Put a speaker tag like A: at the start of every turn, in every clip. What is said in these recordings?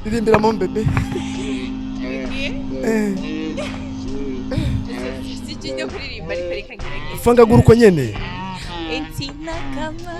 A: Ririmbira mo bebe.
B: Sijui no kuririmba ariko reka ngerageze.
A: Fanga uko nyene.
B: Eti na kama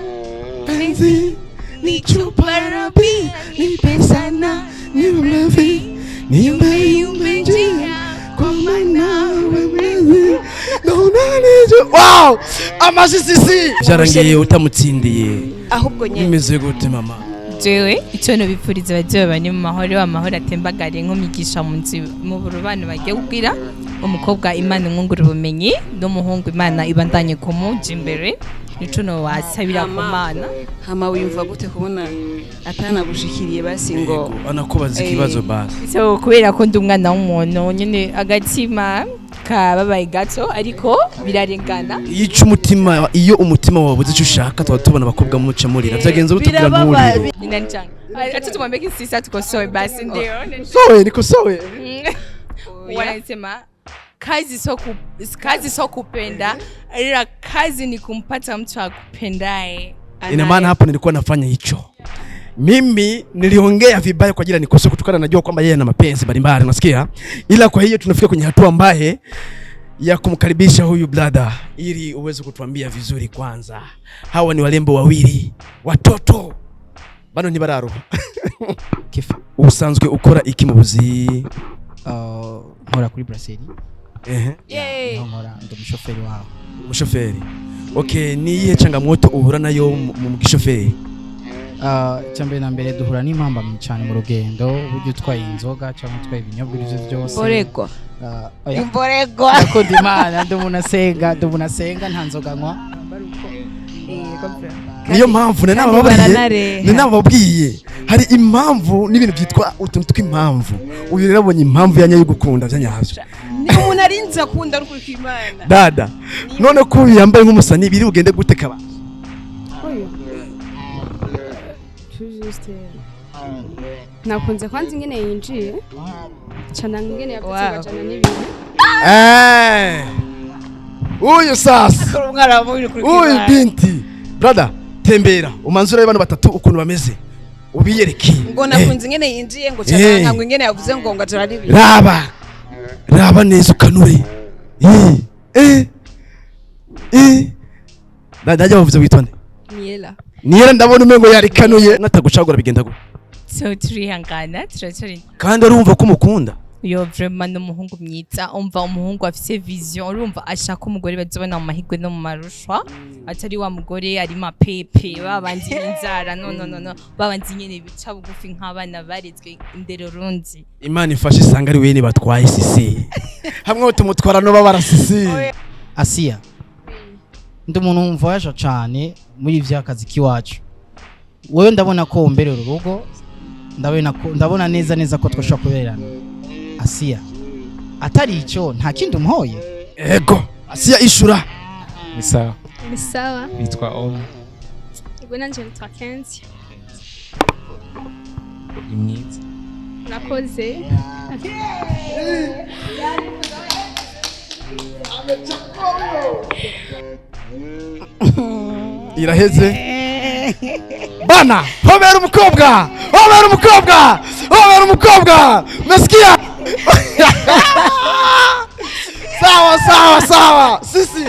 A: Penzi
B: ni chupa rabi
A: nipe sana ni mlevi niumbe yumbe njia kwa maana wewe nonanije. Wow, amashi sisi byarangiye utamutsindiye.
C: Ahubwo nyene
A: Bimeze gute mama?
B: Jewe icyo nobipfuriza abavyeyi bane mu mahoro, amahoro atembagare nk'umigisha mu nzu mu burubano bagiye kugira umukobwa Imana imwungura ubumenyi n'umuhungu Imana ibandanye kumuja imbere, nico nobasabira ku Mana.
C: Hama wiyumva gute kubona atanagushikiriye basi ngo
A: Anakubaza ikibazo basi.
B: So kubera ko ndi umwana w'umuntu nyene agatima kababaye gato ariko birarengana.
A: Yica umutima iyo umutima wabuze icyo ushaka, tuba tubona abakobwa muca murira. Byagenze gute kugira nturire?
B: Ninanjanga acha tumwambie kisisa tukosoe basi ndio.
A: Sowe nikosowe.
B: Wanasema kazi sio kazi sio kupenda, ila kazi ni kumpata mtu akupendaye.
A: Ina maana hapo nilikuwa nafanya hicho. Mimi niliongea vibaya kwa ajili ya nikosoe kutokana najua kwamba yeye ana mapenzi mbalimbali, unasikia? Ila kwa hiyo tunafika kwenye hatua ambaye ya kumkaribisha huyu brother ili uweze kutuambia vizuri kwanza. Hawa ni walembo wawili, watoto. Bano ni bararo.
D: Kefa.
A: Usanzwe ukora iki mu buzi?
D: Nkora kuri brasserie.
A: Ehe.
B: Yay.
D: Niho nkora, ndi umushoferi waho.
A: Umushoferi. Okay, ni iyihe changamoto uhura nayo mu gishoferi?
D: Icyambere na mbere duhura n'impambamyi cyane mu rugendo, burya utwaye inzoga cyangwa utwaye ibinyobwa ibyo byose.
C: Imboregwa.
D: Oya.
C: Imboregwa.
D: Ndakunda Imana, ndi umuntu asenga, ndi umuntu asenga, nta nzoga nywa.
A: Niyo mpamvu nari
C: Kandi
A: nabababwiye,
C: baranareha.
A: nari nababwiye hari impamvu n'ibintu byitwa utuntu tw'impamvu. Uyu rero abonye impamvu yanya yo gukunda byanyavyo.
C: Ni umuntu arinze akunda ari ukuri Imana.
A: Dada, none ko uyu yambaye nk'umusani biri bugende gute kaba?
E: Oyo. Juste nakunze kwanza ingene yinjiye cana ingene yavuze
B: Wow.
E: bajana n'ibintu.
A: Eh. Uyu sasa,
C: Akora umwana wa kuri
A: uyu binti. Brother, tembera umanzure abantu batatu ukuntu bameze. Ubiyereke.
C: Ngo nakunze ingene yinjiye ngo
A: Eh.
C: cana ngo ingene yavuze ngo ajana n'ibintu.
A: Raba. Raba neza ukanure. Eh. Eh. Eh. Dada bavuze witwa nde?
E: Niela.
A: Niyera ndabona umengo yarikanuye natagucagura bigenda gute?
B: So turihangana turacari.
A: Kandi arumva ko umukunda.
B: Yo vraiment ni umuhungu mwiza, umva umuhungu afise vision, urumva ashaka umugore bazobona mu mahigwe no mu marushwa, atari wa mugore ari mapepe babandi inzara, no no no no, babandi nyene bica bugufi nk'abana barezwe indero rundi.
A: Imana ifashe isanga ari wene batwaye sisi. Hamwe tumutwara no babara sisi.
D: Asiya, ndi umuntu mvoyaje cyane muri ivy'akazi k'iwacu. Wewe ndabona ko womberera urugo, ndabona ko ndabona neza neza ko twashobora kuberana. Asiya, atari icyo nta kindi umuhoye.
A: Ego, Asiya ishura.
F: Ni sawa.
E: Ni sawa.
F: Nitwa Om.
E: Ubwo nanje nitwa Kenzi.
F: Ni mwiza.
E: Urakoze.
A: Iraheze. Bana, hobera umukobwa. Hobera umukobwa. Hobera umukobwa. Umesikia? Sawa sawa sawa. Sisi.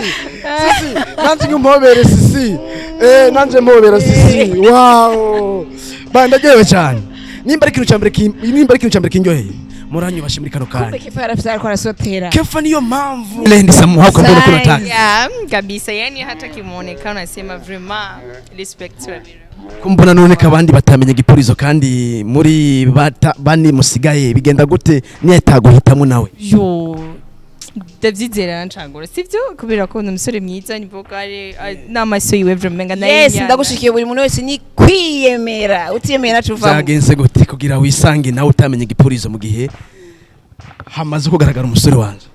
A: Sisi. Nanje ngumhobere sisi. Eh, nanje mpobera sisi. Wow. Bana ndaryohewe cyane. Nimba ari ikintu cyambere nimba ari ikintu cyambere kinyoheye. Muranyubashe muri kano kanya.
C: Kefa yarafite ariko arasotera.
A: Kefa niyo mpamvu. Lendi samuha kwa mbona kuna taka.
B: Yeah, kabisa yani hata kimuonekano nasema vraiment respect to
A: Kumbona none kabandi batamenye gipurizo kandi muri bani musigaye bigenda gute niyataguhitamo nawe.
B: Yo ndavyizera ncangura sivyo kubera ko ni umusore mwiza ni vogare n'amaso yiwe vraiment ngana.
C: Yes, ndagushikiye buri muntu wese ni kwiyemera. Utiyemera nacuvamo.
A: Byagenze gute kugira wisange nawe utamenye gipurizo mu gihe hamaze kugaragara umusore wanje?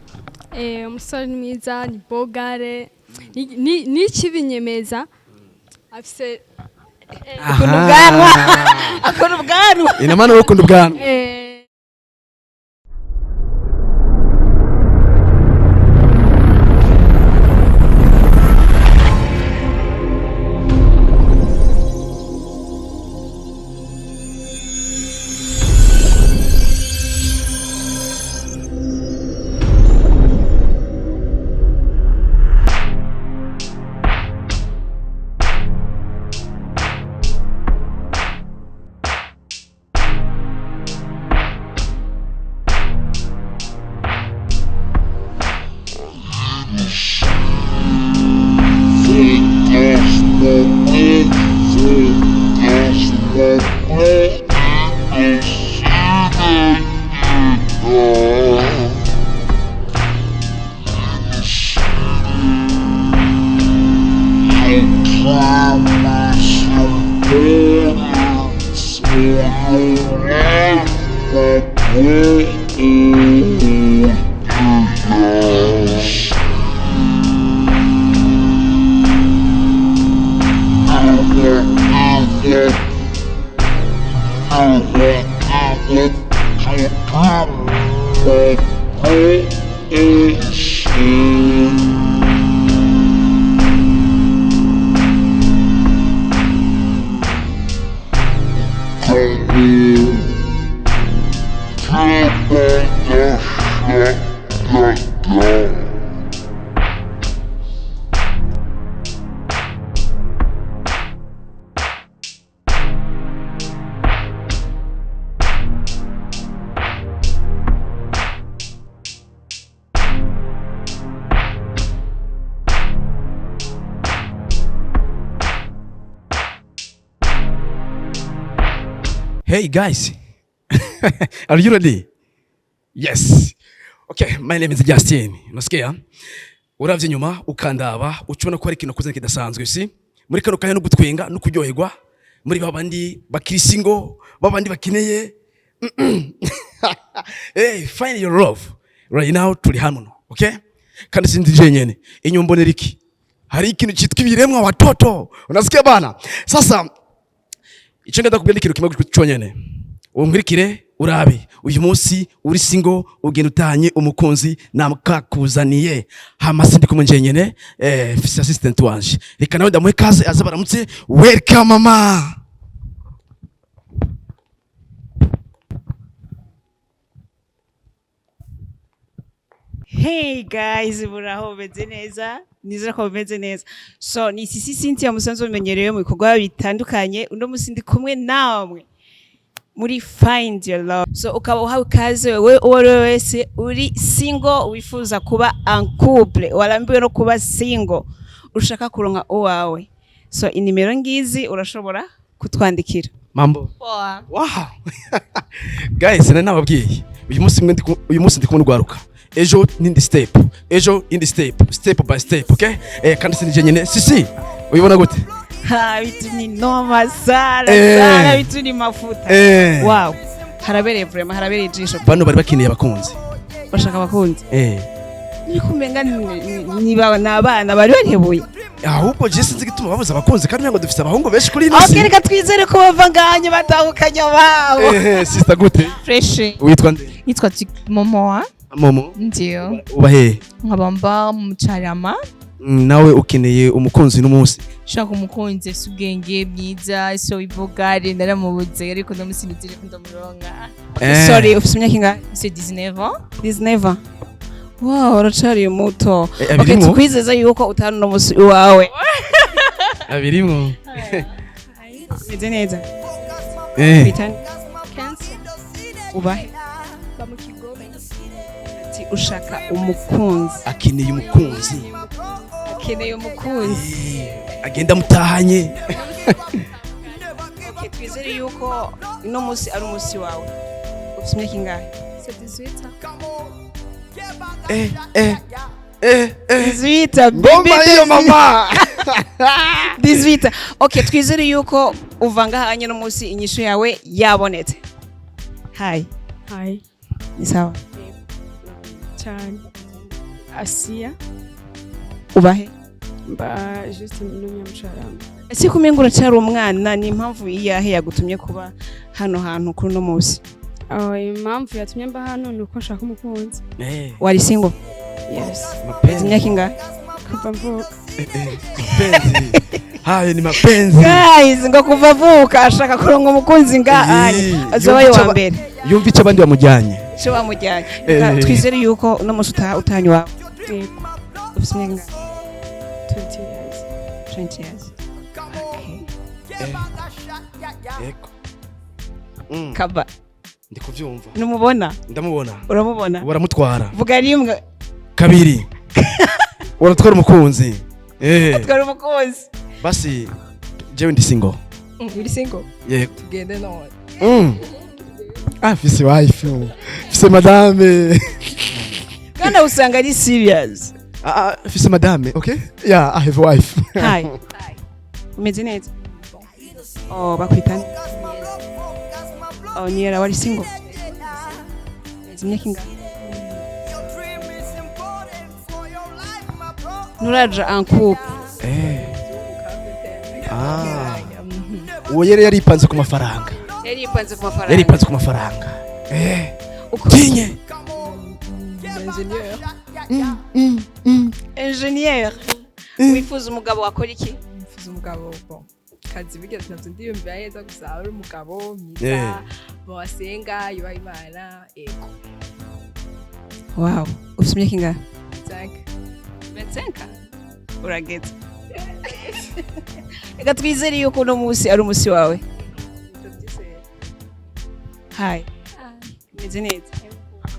E: Umusore ni mwiza ni bogare ni ikibinyemeza afise
C: Akunda ubwanwa. Akunda ubwanwa.
A: Ina maana wewe ukunda ubwanwa. Hey guys, are you ready? Yes. Okay, my name is Justin. Unasikia? Uravye nyuma ukandaba ucubona ko hari ikintu kuzana kidasanzwe, si? Muri kano kanya no gutwenga no kuryoherwa muri babandi bakiri single, babandi bakeneye. Hey, find your love. Right now turi hano, okay? Kandi sindi jenyene. Inyumbonera iki? Hari ikintu cyitwa ibiremwa watoto. Unasikia bana? Sasa icyo ngenda kubwira ni ikintu kimwe cyonyene, unkurikire urabe. Uyu munsi uri single, ugenda utahanye umukunzi namukakuzaniye. Hama sindi kumwe njyenyene, mfise assistant wanje, reka nawe ndamuhe kaze aze baramutse. Welcome mama.
C: Hey guys, muraho, meze neza? Nizera ko mumeze neza. So ni Sisi Cynthia, musanzwe mumenyereye mu bikorwa bitandukanye. Uno musi ndi kumwe namwe muri Find Your Love. So ukaba uhawe ikaze wewe, uwo ari we wese uri single, wifuza kuba en couple, warambiwe no kuba single, ushaka kuronka uwawe. So inimero ngizi, urashobora kutwandikira.
A: Mambo?
B: Poa.
A: Wow. Guys, nari nababwiye uyu munsi mwe uyu munsi ndi kumwe n'urwaruka, ejo nindi step, ejo indi step, step by step, okay? Kandi sindi jenyene. Sisi, uyibona gute?
C: Ha, vitu ni noma sana. Sana, vitu ni mafuta. Wow, harabereye vraiment, harabereye ijisho.
A: Bano bari bakeneye abakunzi.
C: Bashaka abakunzi. Niko umenga ni ni abana bari barebuye.
A: Ahubwo je sinzi igituma babuze abakunzi kandi ngo dufise abahungu benshi kuri ino si.
C: Okay, reka twizere ko bava nganye batahukanye ababo.
A: Sister, gute?
B: Fresh.
A: Witwa nde?
B: Nitwa Momoa.
A: Momo?
B: Ndio.
A: Uba hehe?
B: Nkaba mba mu Carama.
A: Nawe ukeneye umukunzi n'umunsi?
B: Shaka umukunzi afise ubwenge, mwiza, so ibogare naramubuze, ariko ndamusinzire ko ndamuronka.
C: Sorry, ufise imyaka ingahe?
B: Mfise 19 ans.
C: 19. Wow, uracari muto. Okay.
A: Abirimwo.
C: Tukwizeza yuko utanu no musi iwawe.
A: Abirimwo.
C: Meze neza. Bitani?
E: Kenshi.
C: Ubahe?
E: Ba mu Kigobe.
C: Ati ushaka umukunzi.
A: Akeneye umukunzi.
C: Akeneye umukunzi.
A: Agenda mutahanye.
C: Okay, twizere yuko uno musi ari umusi wawe. Ufise imyaka ingahe?
E: C'est 18 ans.
A: Eh eh eh eh.
C: 18.
A: Ngoma hiyo mama.
C: 18. Okay, twizere yuko uva ngahanye no musi inyishu yawe yabonetse. Hi.
G: Hi.
C: Ni sawa?
G: Cyane. Asiya.
C: Ubahe?
G: Mba juste n'umunyamucarama.
C: Ese kumenga uracyari umwana, ni impamvu iyahe yagutumye kuba hano hantu kuri uno musi?
G: Oh, impamvu yatumye mba hano ni uko nshaka umukunzi.
C: Wari single?
G: Yes.
A: Mapenzi.
C: Imyaka ingahe?
G: Kuva mvuka.
A: Mapenzi. Hayo ni mapenzi.
C: Guys, ngo kuva avuka ashaka kuronka umukunzi ngahanye. Azobaye
A: Yumva
C: wa
A: icyo
C: mbere.
A: Yumva icyo abandi bamujyanye.
C: Ico bamujyanye. Twizere yuko uno musi utahanye iwawe.
G: Yego.
C: Ufise imyaka ingahe?
G: 20 years.
C: 20 years. Okay.
A: Yego.
C: Kaba.
A: Ndi kubyumva.
C: Numubona?
A: Ndamubona.
C: Uramubona?
A: Baramutwara.
C: Vuga rimwe.
A: Kabiri. Uratwara umukunzi.
C: Twari umukunzi.
A: Basi jewe ndi single.
B: Uri single?
A: Yego.
B: Tugende none.
A: Ah, fise wife. Fise madame.
C: Kandi usanga ari serious.
A: Ah, ah, fise madame, okay? Yeah, I have a wife.
C: Hi. Umeze neza? Oh, bakwita nde? Oh, Niera, wari single? Umaze imyaka ingahe? Nturaja en couple?
A: Ah. Uwo yari yaripanze ku mafaranga.
C: Yari yipanze ku mafaranga.
A: Yaripanze ku mafaranga. Tinye.
E: Ingénieur.
C: Ingénieur. Wifuza umugabo wakora iki?
E: Mfuza umugabo, bon, kazi bigeze navyo ndiyumvira neza, gusa ari umugabo mwiza, bon, asenga, yubaha Imana, ego.
C: Wow, ufite imyaka ingahe?
E: 5.
C: 25. Urageze. Reka twizere yuko uno munsi ari umunsi wawe.
E: Ndavyizeye.
C: Hi, umeze neza?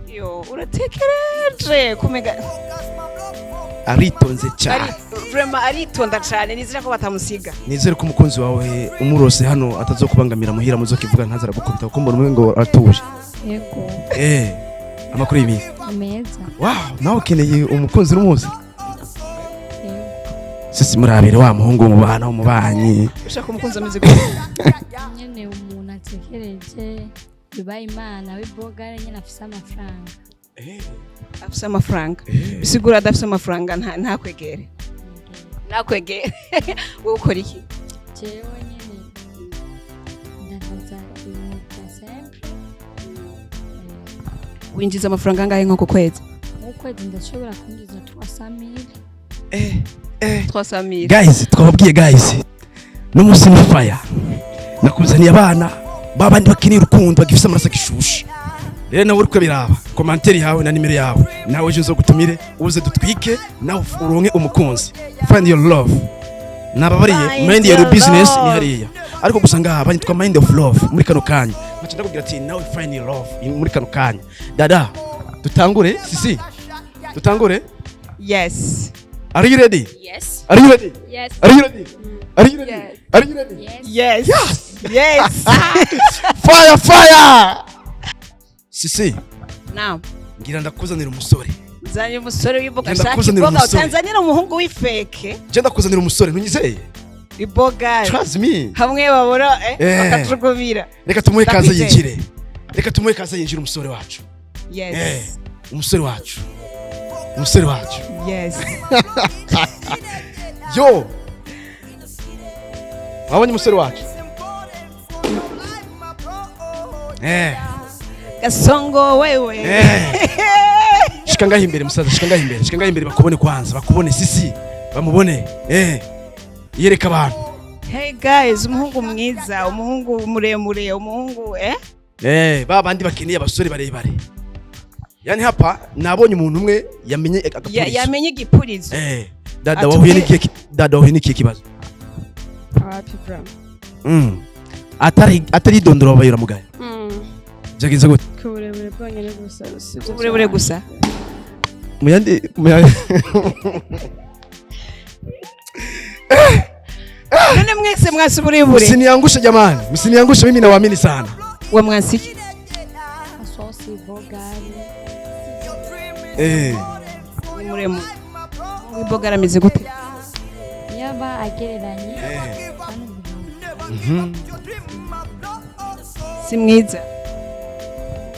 C: Yo, uratekereje kumega.
A: Aritonze cyane.
C: Vraiment aritonda cyane, nizera ko batamusiga.
A: Nizere ko umukunzi wawe umurose hano atazokubangamira muhira, muzokivuga ntaza aragukubita, kuko mbona umwe ngo aratuje.
H: Yego.
A: Amakuru y'iminsi?
H: Meza.
A: Wow, nawe ukeneye umukunzi n'umuzi?
H: Yego.
A: Sisi murabire wa muhungu mubana w'umubanyi.
C: Ushaka umukunzi ameze gute?
H: Nyene umuntu atekereje, yubaha Imana, w'ibogare nyene, afise amafaranga.
C: Afise amafaranga. Bisigura adafise amafaranga ntakwegere. Ntakwegere. Wowe ukora iki?
H: Jewe nyene ndandaza ibintu vya simple.
C: Winjiza amafaranga angahe nko ku kwezi?
H: Mu kwezi ndashobora kwinjiza 300 000.
C: 300 000.
A: Guys, twababwiye guys, n'umunsi ni fire. Nakuzaniye abana babandi bakeneye urukundo, bagifise amaraso agishushe. Rero nawe uriko biraba, commentaire yawe na nimero yawe, nawe ejo nzogutumire uze dutwike, nawe uronke umukunzi. Find your love. Nababariye.
C: Find
A: Mind your
C: your
A: business
C: love.
A: ni hariya, ariko gusa ngaha banyitwa Mind of Love. Muri kano kanya nkaca ndakubwira ati nawe find your love muri kano kanya. Dada, dutangure. Sisi, dutangure.
C: Yes.
A: Are you ready?
B: Yes.
A: Are you ready?
E: Yes.
A: Are you ready? Are you ready?
E: Yes.
A: Are you ready?
H: Yes.
C: Yes. Yes.
A: Fire, fire! Sisi.
C: Now.
A: Ngira ndakuzanira umusore.
C: Nzanye umusore w'iboga.
A: Genda
C: Shaka
A: kuzanira
C: iboga.
A: umusore.
C: Utanzanira umuhungu w'ifeke.
A: Je ndakuzanira umusore, ntunyizeye?
C: Iboga.
A: Trust me.
C: Hamwe babura bakatugumira.
A: Reka tumuhe kaze
C: Ndakwizeye.
A: yinjire. Reka tumuhe kaze yinjire umusore wacu.
C: Yes.
A: Umusore wacu, umusore wacu.
C: Yes.
A: Yo, wabonye umusore wacu?
C: Gasongo wewe.
A: Shika ngaho imbere musaza, shika ngaho imbere, shika ngaho imbere bakubone kwanza, bakubone. Sisi bamubone. Yereka abantu.
C: Hey guys, umuhungu mwiza, umuhungu muremure, umuhungu.
A: Ba bandi bakeneye abasore barebare. Yani hapa nabonye umuntu umwe yamenye agapurizo.
C: Yamenye igipurizo.
A: Dada,
C: Atubwire.
A: wahuye n'ikihe dada, wahuye n'ikihe kibazo?
G: Wapi bra.
A: Atari idondora wabaye uramugaye. Byagenze gute?
G: Ku burebure bwonyine gusa, sibyo?
C: Uburebure gusa.
A: Muyandi muyandi.
C: None mwese mwasi uburebure?
A: Msiniangushe jamani, msiniangushe, mimi nawaamini sana.
C: We mwasi.
H: Asosi bogari.
C: Ni muremure. W'imboga ameze gute?
H: Yaba agereranye hano.
C: Si mwiza?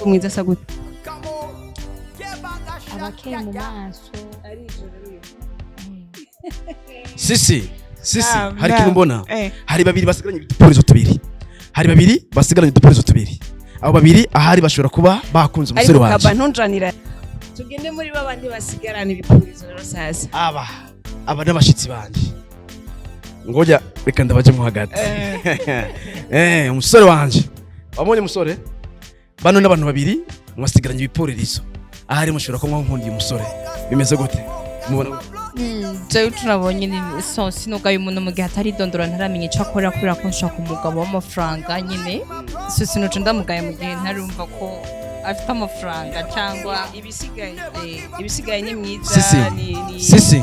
C: Mwiza asa gute?
H: Abakeye mu maso.
A: Sisi, sisi,
C: Ah,
A: hari ikintu mbona. Hari babiri basigaranye udupurizo tubiri. Hari babiri basigaranye udupurizo tubiri. Abo babiri ahari bashobora kuba bakunze umusore
C: Ariko
A: wanje.
C: kaba ntunjanira, tugende muri babandi basigarana ibipurizo rero sasa.
A: Aba n'abashitsi banje. Ngoja reka ndabajemo hagati. Umusore wanje. Wabonye umusore? Bano n'abantu babiri mwasigaranye ibipuririzo. Ahari mushobora kuba nkundiye umusore. Bimeze gute? Mubona gute?
B: Jewe tunabonye ni so sinugaye umuntu mu gihe ataridondora, ntaramenya icyo akora, kubera ko nshaka umugabo w'amafaranga nyine. So sinuca ndamugaye mu gihe ntarumva ko afite amafaranga cyangwa
C: Ibisigaye ni mwiza.
A: Sisi.
C: Ni
A: Sisi.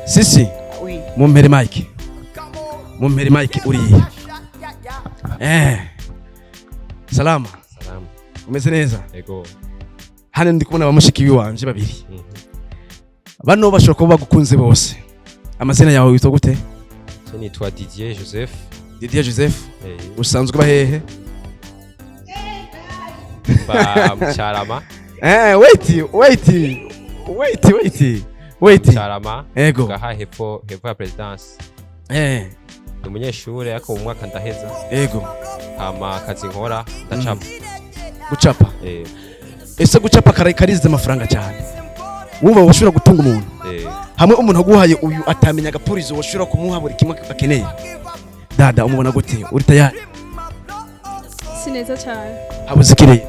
A: Sisi.
C: Oui.
A: Mumpere mic. Mumpere mic uriya. Salama.
F: Salamu.
A: Umeze neza?
F: Ego.
A: Hano ndi kubona bamushiki wanje babiri. Bano bashobora kuba bagukunze bose. Amazina yawe witwa gute?
F: Je nitwa Didier Joseph.
A: Didier Joseph.
F: Eh,
A: Usanzwe uba hehe?
F: Mba Mucarama.
A: Wait, wait, wait, wait, wait.
F: Carama.
A: Ego.
F: Ngaha hepfo, hepfo ya présidence. Ndi umunyeshure, ariko mu mwaka ndaheza. Hama akazi nkora, ndacapa.
A: Gucapa?
F: Eh.
A: Ese gucapa karize amafaranga cyane, wumva washobora gutunga umuntu?
F: Eh.
A: Hamwe umuntu aguhaye uyu atamenya agapurizo, washobora kumuha buri kimwe akeneye? Dada, umubona gute? Uri tayari?
G: Si neza cyane.
A: Habuze ikirere.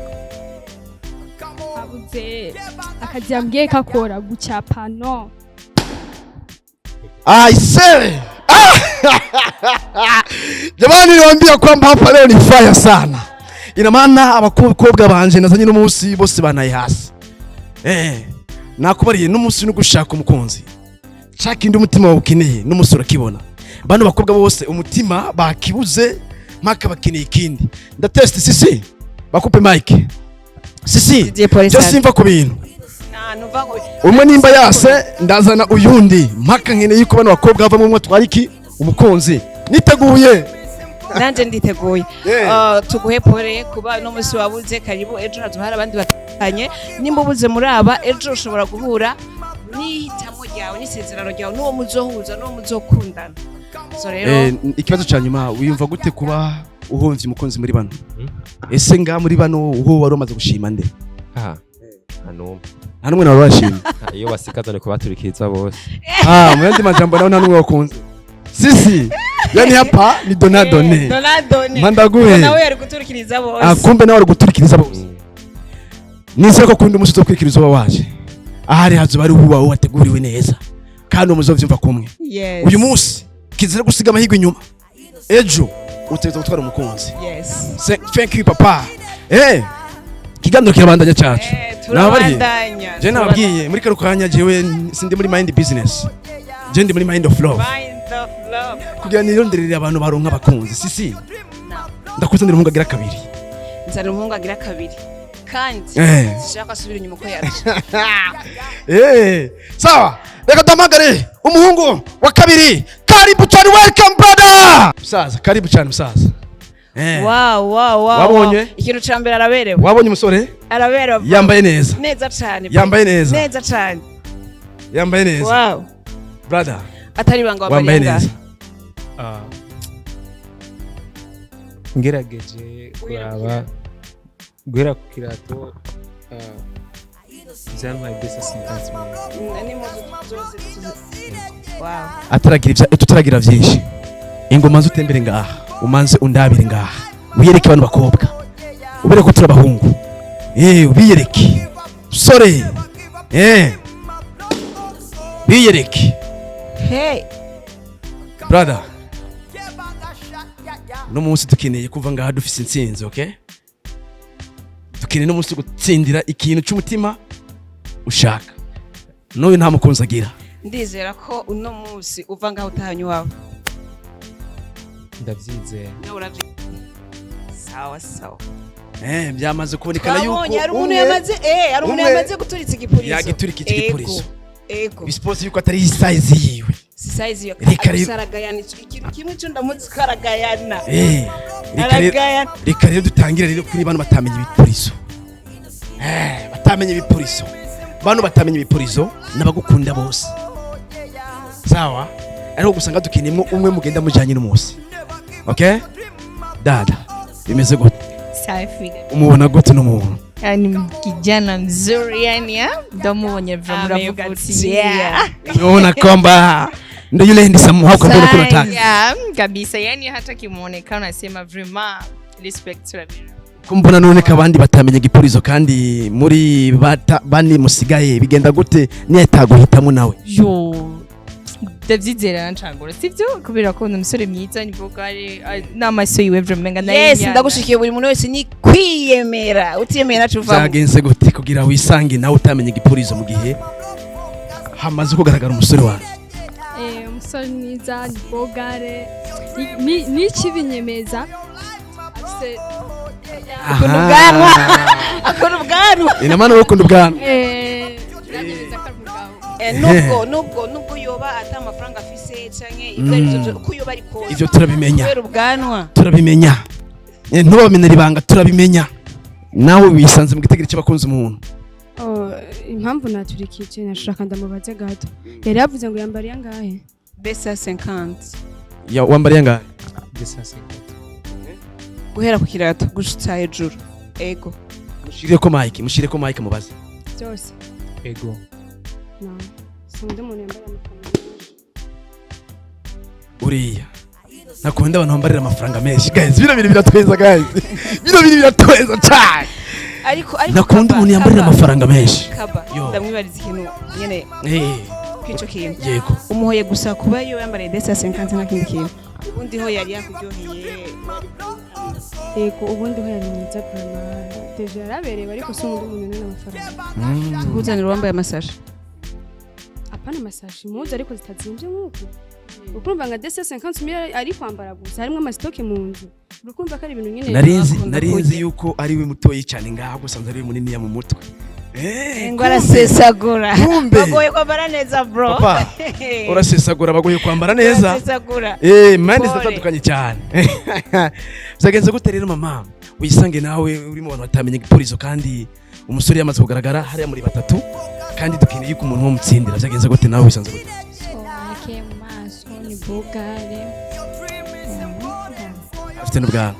G: Habuze akazi yambwiye kakora, gucapa no.
A: Aise! Jamani, niwaambia kwamba hapa leo ni fire sana. Ina maana abakobwa banje nazanye n'umunsi bose banaye hasi. Nakubariye n'umunsi no gushaka umukunzi. Chaka indi umutima wawe ukeneye n'umunsi urakibona. Bano bakobwa bose umutima bakibuze, mpaka bakeneye ikindi. Ndatest sisi. Bakupe mic. Sisi.
C: Didier, pole
A: Je
C: sana.
A: simva ku bintu.
C: Nta numva ngo
A: Umwe nimba yase, ndazana uyundi, mpaka nkeneye yuko bano bakobwa bavamo umwe atwara iki umukunzi. Niteguye.
C: Nanje nditeguye. Tuguhe pole kuba no munsi wabuze. Karibu ejo, hazoba hari abandi batandukanye. Nimba ubuze muri aba, ejo ushobora guhura n'ihitamo ryawe n'isezerano ryawe n'uwo muzohuza, n'uwo muzokundana. So rero
A: Ikibazo ca nyuma, wiyumva gute kuba uhomvye umukunzi muri bano?
F: Hmm?
A: Ese nga muri bano uho wari umaze gushima nde?
F: Ah, nta n'umwe.
A: Nta n'umwe nawe washimye?
F: Ah, iyo basigaza ni kubaturikiriza bose.
A: Ah, mu yandi majambo nawe nta n'umwe wakunze. Sisi, yani hapa ni donadone.
C: Donadone.
A: Mandaguhe.
C: Nawe yari guturikiriza bose.
A: Ah, kumbe nawe ari guturikiriza bose. Nizere ko kundi umunsi uzokwikiriza uba waje ahari hazoba ari uwawe wateguriwe neza, kandi muzovyumva kumwe.
C: Yes.
A: Uyu munsi kizira gusiga amahirwe inyuma, ejo utegerezwa gutwara umukunzi.
C: Yes.
A: Thank you, papa. Ikiganiro kirabandanya cyacu. Nababariye.
C: Turabandanya.
A: Je nababwiye muri kano kanya, jewe sindi muri mind business, je ndi muri mind of love.
C: Mind of love.
A: Kugira nironderere abantu baronka abakunzi. Sisi, ndakuzanira umuhungu agira kabiri.
C: Nzana umuhungu agira kabiri kandi sishaka asubira inyuma uko yaje.
A: Sawa, reka duhamagare umuhungu wa kabiri. Karibu cyane, welcome brother. Musaza, karibu cyane musaza.
C: Wow.
A: Wabonye?
C: Wow. Ikintu ca mbere, araberewe.
A: Wabonye umusore?
C: Araberewe.
A: Yambaye neza.
C: Neza cane.
A: Yambaye neza.
C: Neza cane.
A: Yambaye neza.
C: Wow.
A: Brother,
C: Atari ibanga,
A: wambaye
C: wambaye
A: neza.
I: Ah, ngerageje kuraba guhera ku kirato, byantwaye 250 mille.
C: Wow.
A: Ataragira ibya tutaragira byinshi, ingoma zutembere ngaha, umanze undabire ngaha, wiyereke abantu bakobwa, ubereke ko turi abahungu. Ubiyereke sore, biyereke.
C: Hey.
A: Brother, no munsi dukeneye kuva ngaha dufise intsinzi, okay? Dukeneye no munsi gutsindira ikintu cy'umutima ushaka. N'uyu nta mukunzi agira.
C: Ndizera ko uno munsi uva ngaho utahanye iwawe.
I: Ndabyizera.
C: Nawe uravye. Sawa sawa.
A: Byamaze kubonekana yuko
C: Twabonye hari umuntu
A: umwe
C: yamaze, hari umuntu
A: umwe
C: yamaze guturitsa igipurizo.
A: yagiturika igipurizo.
C: Ego.
A: Bisipose yuko atari size yiwe.
C: Si size yo.
A: Reka rero-
C: Aragayana, ikintu kimwe cyo ndamuzi ko aragayana.
A: Reka rero
C: Aragayana.
A: Reka rero dutangire rero kuri bano batamenye ibipurizo. Batamenye ibipurizo, bano batamenye ibipurizo n'abagukunda bose, sawa, ariko gusanga dukeneyemo umwe mugenda mujyanye n'umunsi. Okay dada, bimeze gute?
B: Safi.
A: Umubona gute n'umuntu?
B: Yani kijana mzuri yani, ndamubonye muravuga ati yeah.
A: Unaona kwamba ndo yule handsome wako ambaye ulikuwa unataka?
B: Yeah, kabisa, yani hata kimuonekano nasema vraiment respect turabira.
A: Kumbona none ko abandi batamenye igipurizo kandi muri bane musigaye, bigenda gute niyataguhitamo nawe?
B: Yo, ndabyizera ncangura sibyo, kubera ko ni umusore mwiza, ni bogare n'amaso yiwe vraiment nga
C: Yes, ndagushikiye. Buri muntu wese ni kwiyemera, utiyemera nacu uvamo.
A: Byagenze gute kugira wisange nawe utamenye igipurizo mu gihe hamaze kugaragara umusore wawe?
G: Umusore mwiza, ni bogare. N'ikibinyemeza afise
C: Akunda ubwanwa, akunda ubwanwa.
A: Ina maana wowe ukunda ubwanwa?
G: Biranyemeza ko ari umugabo.
C: Nubwo yoba ata amafaranga afise canke ibyo ari byo byose, uko yoba ari kose,
A: Ivyo turabimenya.
C: kubera ubwanwa.
A: Turabimenya. Ntubamenere ibanga, turabimenya. Nawe wisanze mu gitegeko cy'abakunzi umuntu.
G: Impamvu naturikije, nashaka ndamubaze gato. Yari yavuze ngo yambariye angahe?
C: 250.
A: Ya, wambariye angahe?
I: 250.
C: Guhera ku kirato gushitsa hejuru. Ego.
A: Mushire ko mic, mushire ko mic mubaze.
G: Byose?
I: Ego.
G: No, sinkunda umuntu yambaye amafaranga.
A: Uriya nakunda abantu bambarira amafaranga menshi. Guys, bino bintu biratweza, guys, bino bintu biratweza cyane.
C: Ariko
A: Nakunda
C: Kaba,
A: umuntu yambarira
C: Kaba,
A: amafaranga menshi.
C: Kaba,
A: Yo.
C: ndamwibariza ikintu nyene kwico kintu.
A: Yego.
C: Umuhoye gusa kuba iyo yambariye 250, nta kindi kintu? Ubundi ho yari yakuryoheye?
G: Yego, ubundi ho yari mwiza vraiment, déjà yaraberewe, ariko sinkunda umuntu unena amafaranga.
C: Tukuzanira uwambaye amasashe?
G: Apana amasashi, impuzu ariko zitazimvye, nk'uku ukumva nka 250 mille ari kwambara gusa, harimwo ama stock mu nzu, urukumva ko ari ibintu nyene.
A: Narinzi
C: Akunda
A: narinzi
C: kurya.
A: yuko ari we mutoyi cyane ngaho, gusanze ari we munini ya mu mutwe.
C: Ngo arasesagura.
A: Kumbe.
C: Bagoye kwambara neza, bro.
A: Papa, urasesagura, bagoye kwambara neza.
C: Urasesagura.
A: Mande
C: Pole.
A: ziratandukanye cyane. Byagenze gute rero, mama, wisange nawe uri mu bantu batamenye igipurizo, kandi umusore yamaze kugaragara hariya muri batatu, kandi dukeneye yuko umuntu w'umutsindira? Byagenze gute nawe, wisanze gute?
H: So arakeye mu maso, ni bogare.
A: Afite n'ubwanwa.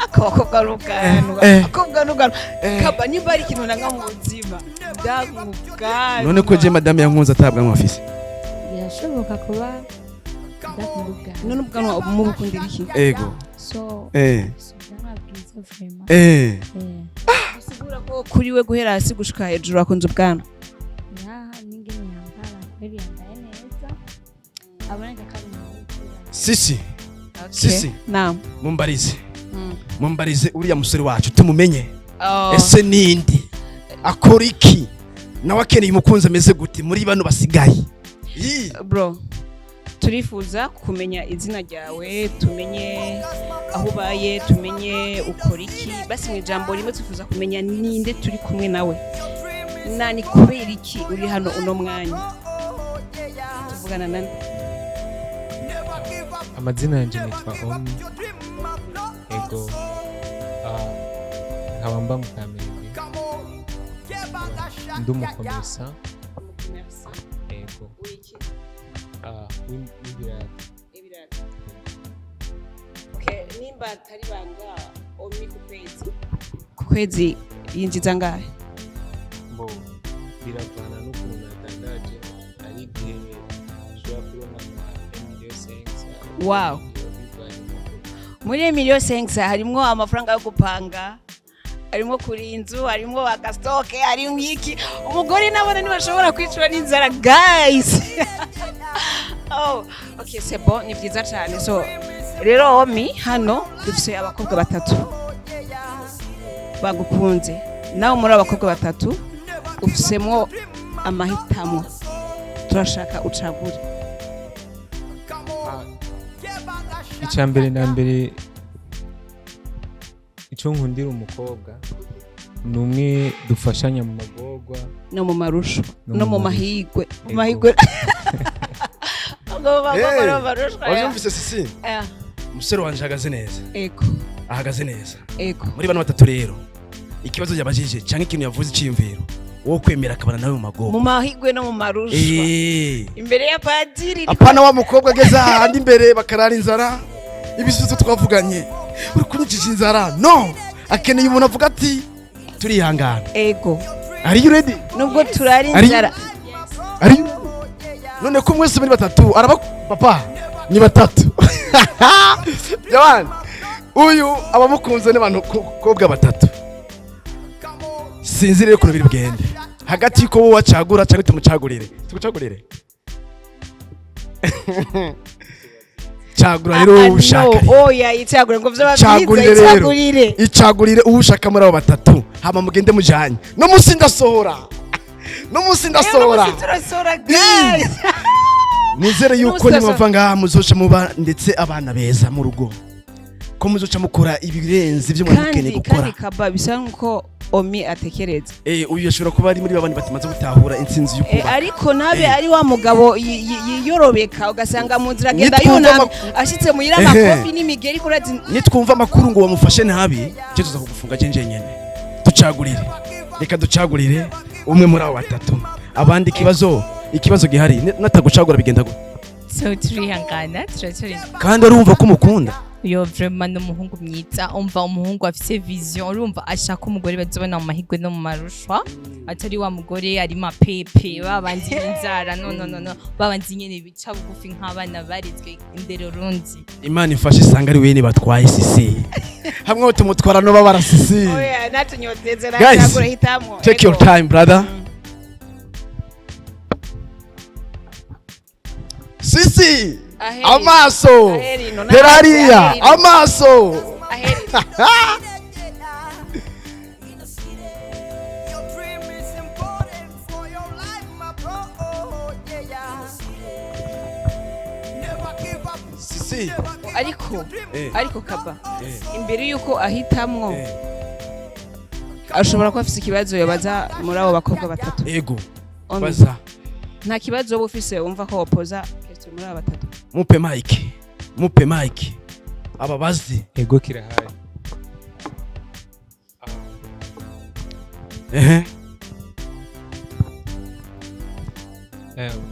C: Akaboko n'ubwanwa. Akobwa n'ubwanwa. Kaba, nimba ari ikintu nanga mu buzima, ndamubwanwa.
A: None ko je madame yankunze atabwanwa afise?
H: Birashoboka kuba udakunda ubwanwa.
C: None ubwanwa mubukundira iki?
A: Ego.
H: So si ubwanwa bwiza vraiment.
C: Bisigura ko kuri we guhera hasi gushika hejuru akunze ubwanwa.
H: Yaha, n'ingene yambara kweri, yambaye neza, aboneka ko ari umuntu w'ukubaha.
A: Sisi, sisi.
C: Naam.
A: Mumbarize, mumbarize uriya musore wacu tumumenye.
C: Oh.
A: Ese ninde, akora iki, nawe akeneye umukunzi ameze gute muri bano basigaye? Ii.
C: Bro, turifuza kumenya izina ryawe, tumenye aho ubaye, tumenye ukora iki. Basi mu ijambo rimwe, twifuza kumenya ninde turi kumwe nawe, nani, kubera iki uri hano uno mwanya, tuvugana nani?
I: Amazina yanjye nitwa Omi. Ego. Nkaba mba mu Kamenge, ndi umukomesa. Ego. W'ibirato.
C: Okay, nimba atari banga, Omi, ku kwezi yinjiza ngahe?
I: Mbo biravana n'ukuntu natangaje, ari igihe ushobora kubona nka 1,5 million.
C: Wow.
I: Bivanye n'ukuntu.
C: Muri 1,5 million harimwo amafaranga yo gupanga, harimo kuri inzu, harimo aga stock, harimo iki. Umugore nabona ntibashobora kwicwa n'inzara, guys. Oh, okay, c'est bon, ni byiza cyane. So rero Omi, hano dufise abakobwa batatu bagukunze. Nawe muri abo bakobwa batatu ufisemo amahitamo, turashaka ucagure.
I: Icya mbere na mbere, icyo nkundira umukobwa ni umwe dufashanya mu magorwa
C: no mu marushwa
I: no
C: no
I: mu
C: mu
I: marushwa.
C: mahigwe mu
I: Ego.
C: mahigwe. Ngo mu magorwa no mu marushwa, ya.
A: Wabyumvise, sisi? Umusore wanje ahagaze neza.
C: Ego.
A: Ahagaze neza.
C: Ego.
A: Muri bano batatu rero, ikibazo yabajije cyangwa ikintu yavuze, icyiyumviro wo kwemera akabana nawe mu
C: Mu
A: magorwa
C: mahigwe no mu marushwa, imbere ya padiri.
A: Apana wa mukobwa ageze ahandi imbere bakarara inzara, ibisubizo twavuganye, uri kunyicisha inzara. No, akeneye umuntu avuga ati turihangana.
C: Ego.
A: Are you ready?
C: Nubwo turara inzara.
A: Are you none ko mwese muri batatu araba papa ni batatu jamani, uyu abamukunze n'abantu kobwa batatu. Sinzi rero ukuntu biri bugende hagati y'uko wowe wacagura cyangwa tumucagurire, tugucagurire. Cagura rero
C: Ah,
A: wowe
C: ah,
A: ushaka.
C: No, oya, icagure ngo vyoba byiza.
A: Cagurire rero.
C: Icagurire.
A: Icagurire uwo ushaka muri abo batatu, hama mugende mujanye. No munsi ndasohora, no munsi ndasohora.
C: Rero turasora, guys.
A: Nizere yuko
C: N'umunsi
A: nimwava ngaha muzoca muba ndetse abana beza mu rugo, ko muzoca mukora ibirenze ibyo mwari mukeneye
C: Kandi
A: gukora.
C: kandi Kaba, bisa nkuko Omi atekereza.
A: Uyu ashobora kuba ari muri babandi batimaze gutahura intsinzi y'ukubaka.
C: Ariko nabe ari wa mugabo yiyorobeka, ugasanga mu nzira agenda
A: Nitwumva
C: yunamye, ashitse muhira amakofi n'imigeri kurazi.
A: Nitwumva amakuru ngo wamufashe nabi, cyo tuza kugufunga. Je njenyene. Tucagurire, reka ducagurire. Umwe muri abo batatu, abandi ikibazo gihari, natagucagura bigenda gute?
B: So turihangana, turacyari.
A: Kandi urumva ko umukunda?
B: Yo, vraiment ni umuhungu mwiza. Umva, umuhungu afise vision, urumva, ashaka umugore bazobona mu mahirwe no mu marushwa, atari wa mugore ari mapepe, babandi b'inzara. No, no, no, no, babandi nyene bica bugufi nk'abana barezwe indero rundi.
A: Imana ifashe isanga ari wene batwaye Sisi, hamwe tumutwara no babara Sisi.
C: Oya, natunyoteze.
A: Guys,
C: nagura hitamwo.
A: Take your time, brother. Sisi.
C: Aheri.
A: Amaso.
C: Aheri, no,
A: hera hariya.
C: Aheri.
A: Amaso.
C: Aheri.
J: Your dream is important for your life, my bro. Yeah. Never give up.
A: Sisi.
C: Ariko ariko kaba imbere yuko ahitamwo, ashobora kuba afise ikibazo yabaza muri abo bakobwa batatu.
A: Ego.
C: Omi.
A: Baza.
C: Nta kibazo woba ufise wumva ko wopoza question muri abo batatu?
A: Mupe mic, mupe mic ababazi.
I: Ego, kirahari.
A: Ehe.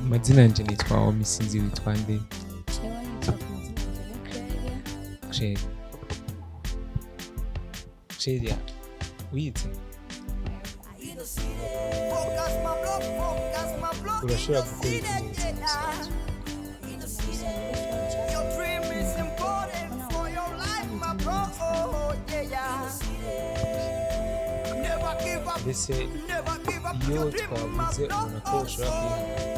I: Amazina yanje nitwa Omi, sinzi witwa nde?
H: Jewe nitwa ku mazina yanjye Claire.
I: Claire. Claire, wize?
J: Focus, my bro. Focus, my bro.
I: Urashobora gukora iki mu buzima busanzwe?
J: Your dream is important for your life, my bro. Yeah. Never give up.
I: Mbese
J: Never give up.
I: iyo
J: Your dream, my
I: twavuze,
J: bro.
I: ubona ko ushobora kwihangana?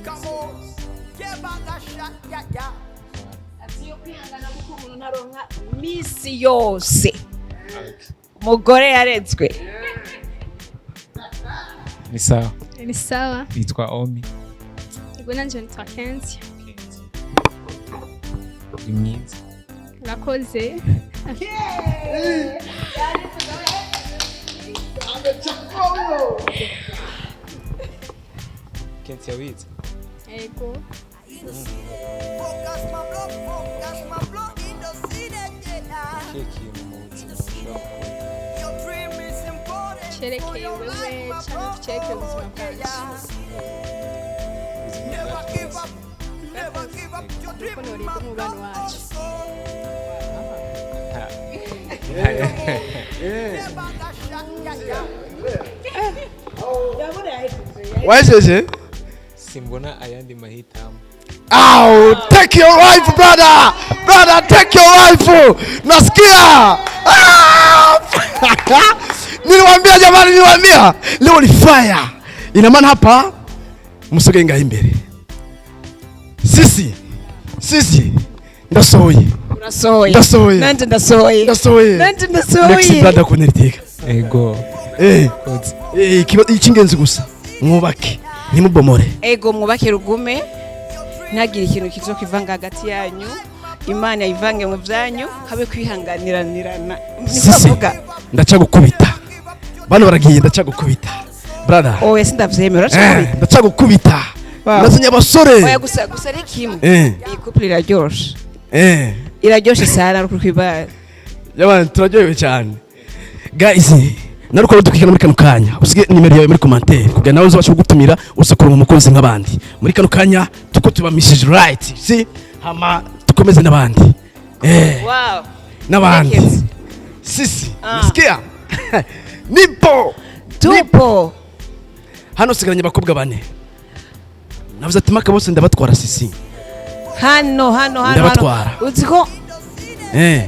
J: Come on. Give back a shot, yeah.
C: Ati yo kwihangana kuko umuntu ntaronka misi yose umugore yarezwe.
I: Ni sawa?
G: Ni sawa.
I: Nitwa Omi.
G: Ego, nanje nitwa Kenzi.
I: Uri mwiza.
G: Urakoze.
I: Kenzi, wize?
G: Ego.
J: Focus, my bro. Focus, my bro. In the city, yeah.
I: Ikihe kintu mu buzima ushobora gukora
J: Your dream is important for
G: Cerekeye
J: your
G: wewe
J: life, my
G: canke
J: bro.
G: cerekeye ubuzima bwanje?
I: ubuzima
J: Never
I: bwacu
J: give
I: bwose?
J: up. Never give up your dream,
G: Uko norinda
J: my
G: umubano
J: bro.
G: wacu.
J: Never a shot, yeah.
A: Wajeje.
I: Simbona ayandi mahitamo.
A: Ow, take your wife, brother. Brother, take your wife. Nasikia. Ah! Niliwaambia jamani, niliwaambia. Leo ni fire. Ina maana hapa msogee ngaho imbere. Sisi. Sisi. Ndasohoye.
C: Urasohoye.
A: Ndasohoye.
C: Nanje ndasohoye.
A: Ndasohoye.
C: Nanje
A: Next,
C: ndasohoye.
A: brother, kuneritika.
I: Ego. Koze.
A: Icy'ingenzi gusa mwubake, ntimubomore.
C: Ego, mwubake rugume, ntagire ikintu kizokwivanga hagati yanyu. Imana yivange mu byanyu, habe kwihanganiranirana, niko
A: Sisi.
C: avuga.
A: Ndacagukubita, bano baragiye, ndacagukubita, brother.
C: Oya, sindavyemera. Uracakubita?
A: Ndacagukubita.
C: Wow.
A: Nazanye abasore.
C: Oya, gusa ari kimwe, iyi couple iraryoshe. Iraryoshe sana rukuri kwibara.
A: Jamani, turaryohewe cyane. Guys, naruko dukwikana muri kano kanya, usige nimero yawe muri commentaire kugira nawe uzabashe kugutumira, uze umukunzi nk'abandi. Muri kano kanya tuko tubamishije, right? Si hama tukomeze n'abandi.
C: Wow.
A: N'abandi.
C: Rekezi.
A: Sisi.
C: Ah.
A: Nasikia nipo.
C: Tupo.
A: Hano sigaranye abakobwa bane, navuze ati maka bose ndabatwara, Sisi.
C: Hano hano hano.
A: Ndabatwara.
C: Hano uzi ko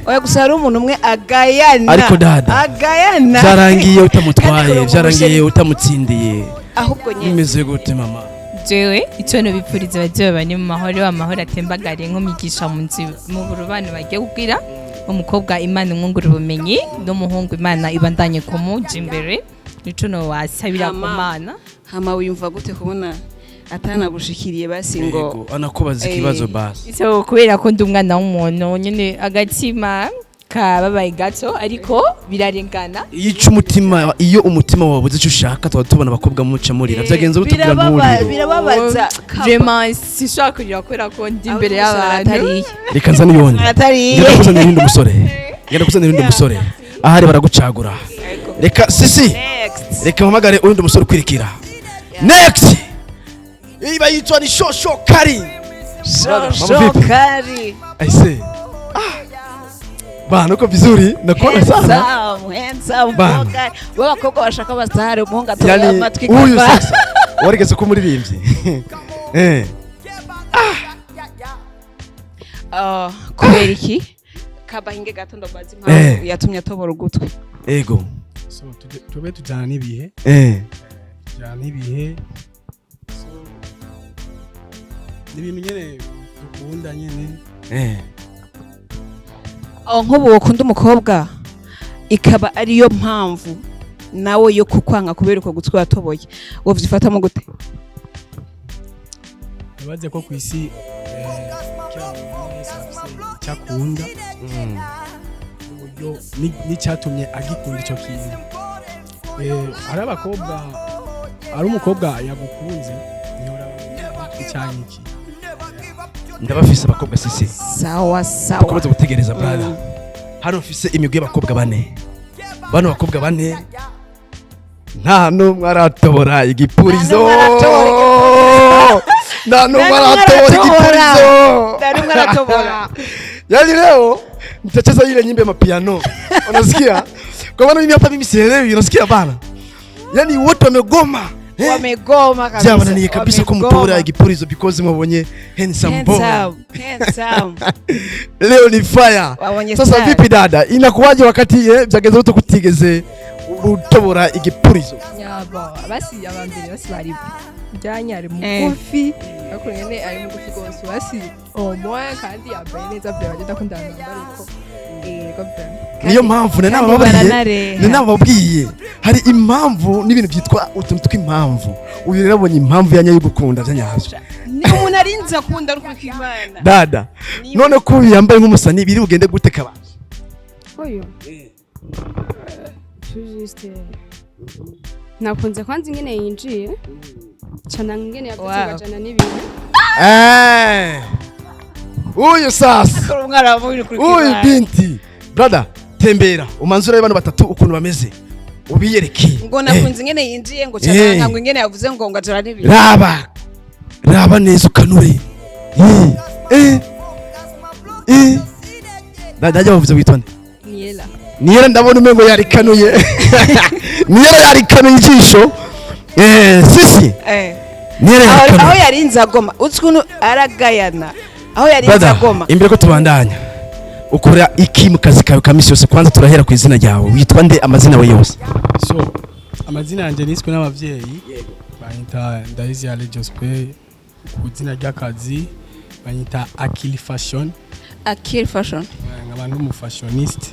C: oya, gusa hari umuntu umwe agayana.
A: Ariko dada,
C: agayana.
A: Byarangiye utamutwaye.
C: Kandi uri
A: Byarangiye
C: umusheri.
A: utamutsindiye.
C: Ahubwo nyine.
A: Bimeze gute, mama?
B: Jewe icyo nobipfuriza, ababyeyi babane mu mahoro, amahoro atembagare nk'umigisha mu nzu, mu burubano bagiye kubwira umukobwa Imana umwungura ubumenyi, n'umuhungu Imana ibandanye kumuja imbere. Nico nowasabira ku Mana.
C: Hama wiyumva gute kubona atanagushikiriye basi ngo
A: Yego, anakubaza ikibazo basi.
B: So kubera ko ndi umwana w'umuntu nyine, agatima kababaye gato, ariko birarengana.
A: Iyo ica umutima, iyo umutima wabuze icyo ushaka, tuba tubona abakobwa muca murira. Byagenze gute kugira nturire?
C: Birababaza.
B: Vraiment sinshobora kurira kubera ko ndi imbere y'abantu.
A: Reka nzane uyundi.
C: Atariye.
A: Ngenda kuzanira undi musore, ngenda kuzanira undi musore, ahari baragucagura. Reka Sisi.
C: Next.
A: Reka mpamagare undi musore ukwirikira. Next iba yitwa ni Shosho Kari. Brother, mambo vipi?
C: Shokari.
A: Aise. Ah. Bana, uko vizuri, nakuona sana.
C: Handsome, handsome.
A: Bana.
C: Bogari. Wewe abakobwa bashaka abasitari, umuhungu atoboye
A: Yani
C: amatwi
A: huyu
C: kava.
A: sasa warigeze kuba umuririmbyi.
C: Ah, kubera iki kabahinge gato ndabaza impamvu yatumye atobora ugutwi?
A: Ego.
K: So tube tujyana n'ibihe. Tujyana n'ibihe. So ni ibintu nyene dukunda nyene.
C: Oh, nk'ubu ukunda umukobwa ikaba ariyo mpamvu nawe yo kukwanga kubera uko gutwi watoboye, wovyifatamo gute?
K: Nibaze ko ku isi kila muntu wese afise icyo akunda n'uburyo n'icyatumye agikunda icyo kintu. Hari abakobwa, ari umukobwa yagukunze ntihora cyangwa iki.
A: Ndabafise abakobwa sisi.
C: Sawa sawa.
A: Dukomeze gutegereza, brother. Hano mfise imigwi y'abakobwa bane. Bano bakobwa bane nta n'umwe aratobora igipurizo. Nta n'umwe aratobora igipurizo.
C: Nta n'umwe aratobora.
A: Yani leo nitacheza ile nyimbo ya mapiano. Unasikia? Kwa maana mimi hapa mimi sielewi, unasikia bana? Yani wote wamegoma. Eh?
C: Wamegoma kabisa.
A: Byabananiye kabisa
C: Wamegoma.
A: kumutora igipurizo because mwabonye handsome boy.
C: Handsome, handsome.
A: Leo ni fire.
C: Wabonye
A: Sasa
C: style.
A: vipi dada? Inakuwaje wakati byageze ute kutigeze utobora igipurizo?
E: Nyabo basi abambere basi bari njyanye ari mugufi, ariko nyene ari mugufi rwose, basi au moins kandi yambaye neza bya bagenda akunda abantu bambara uko, yego bya.
A: Niyo mpamvu
C: Kandi
A: nababwiye,
C: baranareha.
A: nababwiye hari impamvu n'ibintu byitwa utuntu tw'impamvu. Uyu rero abonye impamvu ya nyayo gukunda bya nyabyo.
C: Ni umuntu arinze akunda ari kwimana.
A: Dada, none ko uyu yambaye nk'umusani biri bugende gute kabanje?
G: Oyo. Tout juste nakunze kwanza ingene yinjiye cana ingene yavuze ngajana n'ibintu.
A: Uyu sasa.
C: Akora umwana wa muri kuri
A: Uyu
C: kwimana.
A: binti. Brother, tembera umanzure abantu batatu ukuntu bameze. Ubiyereke.
C: Ngo nakunze ingene yinjiye ngo cana ngo ingene yavuze ngo ngajana n'ibintu.
A: Raba. Raba neza ukanure. Dada ajya bavuze witwa nde?
E: Niela.
A: Niela, ndabona umengo yarikanuye. Niela yarikanuye ijisho. Sisi. Niela yarikanuye.
C: Aho yarinze agoma uzi ukuntu aragayana aho yarinze
A: Brother,
C: agoma.
A: imbere ko tubandanya, ukora iki mu kazi kawe ka misi yose? Kwanza turahera ku izina ryawe, witwa nde amazina we yose?
K: So amazina yanjye niswe n'abavyeyi banyita Ndayizi Ale Jospe, ku izina ry'akazi banyita Akili Fashion.
C: Akil Fashion.
K: Nkaba ndi umufashioniste,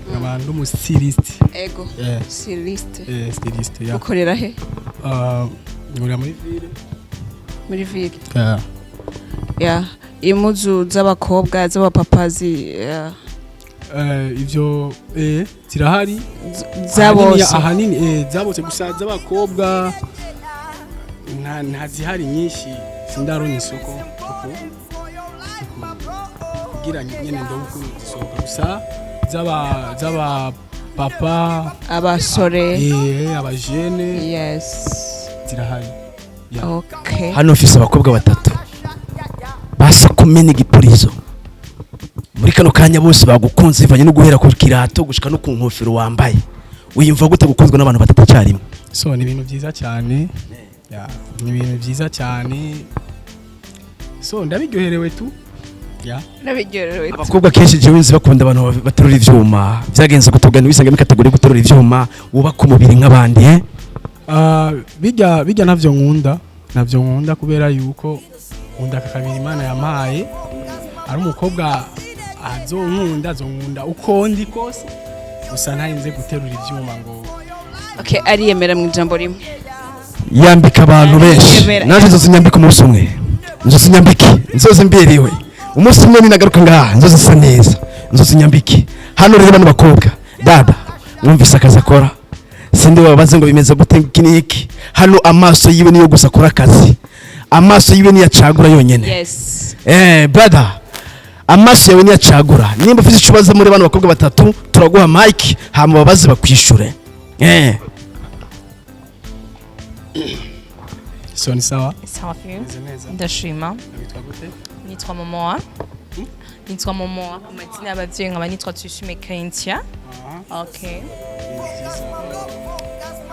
K: nkaba ndi umustyliste.
C: Ego. Styliste.
K: Styliste, yeah.
C: Ukorera he?
K: Nkorera muri ville.
C: Muri ville.
K: Yeah.
C: Yeah, impuzu z'abakobwa z'abapapazi, yeah.
K: Ivyo zirahari.
C: Za bose.
K: Ahanini zabose gusa z'abakobwa nta zihari nyinshi, sindaronka isoko kuko kugira nyene ndobe ukuntu zisohoka, gusa z'aba papa,
C: abasore,
K: abajene,
C: yes,
K: zirahari. Yeah.
C: Okay.
A: Hano mfise abakobwa batatu basa kumena igipurizo muri kano kanya, bose bagukunze bivanye no guhera ku kirato gushika no ku nkofero wambaye. Wiyumva gute gukunzwe n'abantu batatu icyarimwe?
K: So ni ibintu byiza cyane. Yeah, ni ibintu byiza cyane, so ndabiryoherewe tu, yeah.
C: Ndabiryoherewe tu.
A: Abakobwa kenshi jewe nzi bakunda abantu baterura ivyuma. Byagenze gutugana wisanga muri catégorie yo guterura ivyuma, wubaka umubiri nk'abandi?
K: Bijya navyo nkunda kubera yuko nkunda aka kabiri Imana yampaye. Ari umukobwa azonkunda, azonkunda uko ndi kose, gusa ntarinze guterura ivyuma ngo.
C: Okay, ariyemera mu ijambo rimwe.
A: Yambika abantu benshi.
C: Yemera.
A: Naje nzozi nyambika umunsi umwe, nzozi nyambike, nzozi mberiwe umunsi umwe, ninagaruka ngaha nzozi isa neza, nzozi nyambike. Hano rero bano bakobwa, dada, mwumvise akazi akora, sindi babaze ngo bimeze gute iki n'iki. Hano amaso yiwe niyo gusa akora akazi, amaso yiwe niyo acagura yonyene.
C: Yes.
A: Brother, amaso yawe niyo acagura. Nimba ufite icyo ubaza muri bano bakobwa batatu, turaguha mic hama babaze bakwishure.
K: So ni sawa?
B: Safi.
K: Meze neza.
B: Ndashima.
K: Witwa gute?
B: Nitwa Momoa. Nitwa Momoa. Amazina y'abavyeyi nkaba nitwa Tuyishime Kentia. Okay.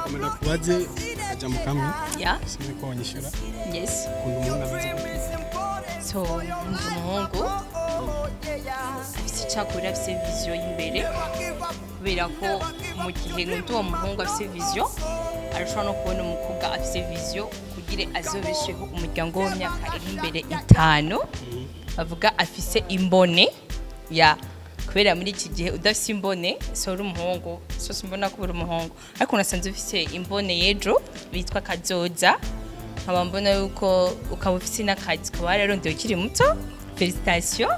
K: Komeza kubaze akajambo kamwe.
B: Yeah.
K: Sinzi ko wanyishura.
B: Yes.
K: Ukunda umuhungu ameze gute?
B: So, nkunda umuhungu afise icakora, afise vision y'imbere, kubera ko mu gihe nkunda uwo muhungu afise vision, arashobora no kubona umukobwa afise vision kugira azobesheho umuryango w'imyaka iri imbere 5, bavuga afise imbone ya kubera muri iki gihe udafise imbone so uri umuhungu, so simbona ko uri umuhungu, ariko nasanze ufise imbone y'ejo bitwa kazoza, nkaba mbona yuko ukaba ufise n'akazi, ukaba wararondeye ukiri muto. Félicitations.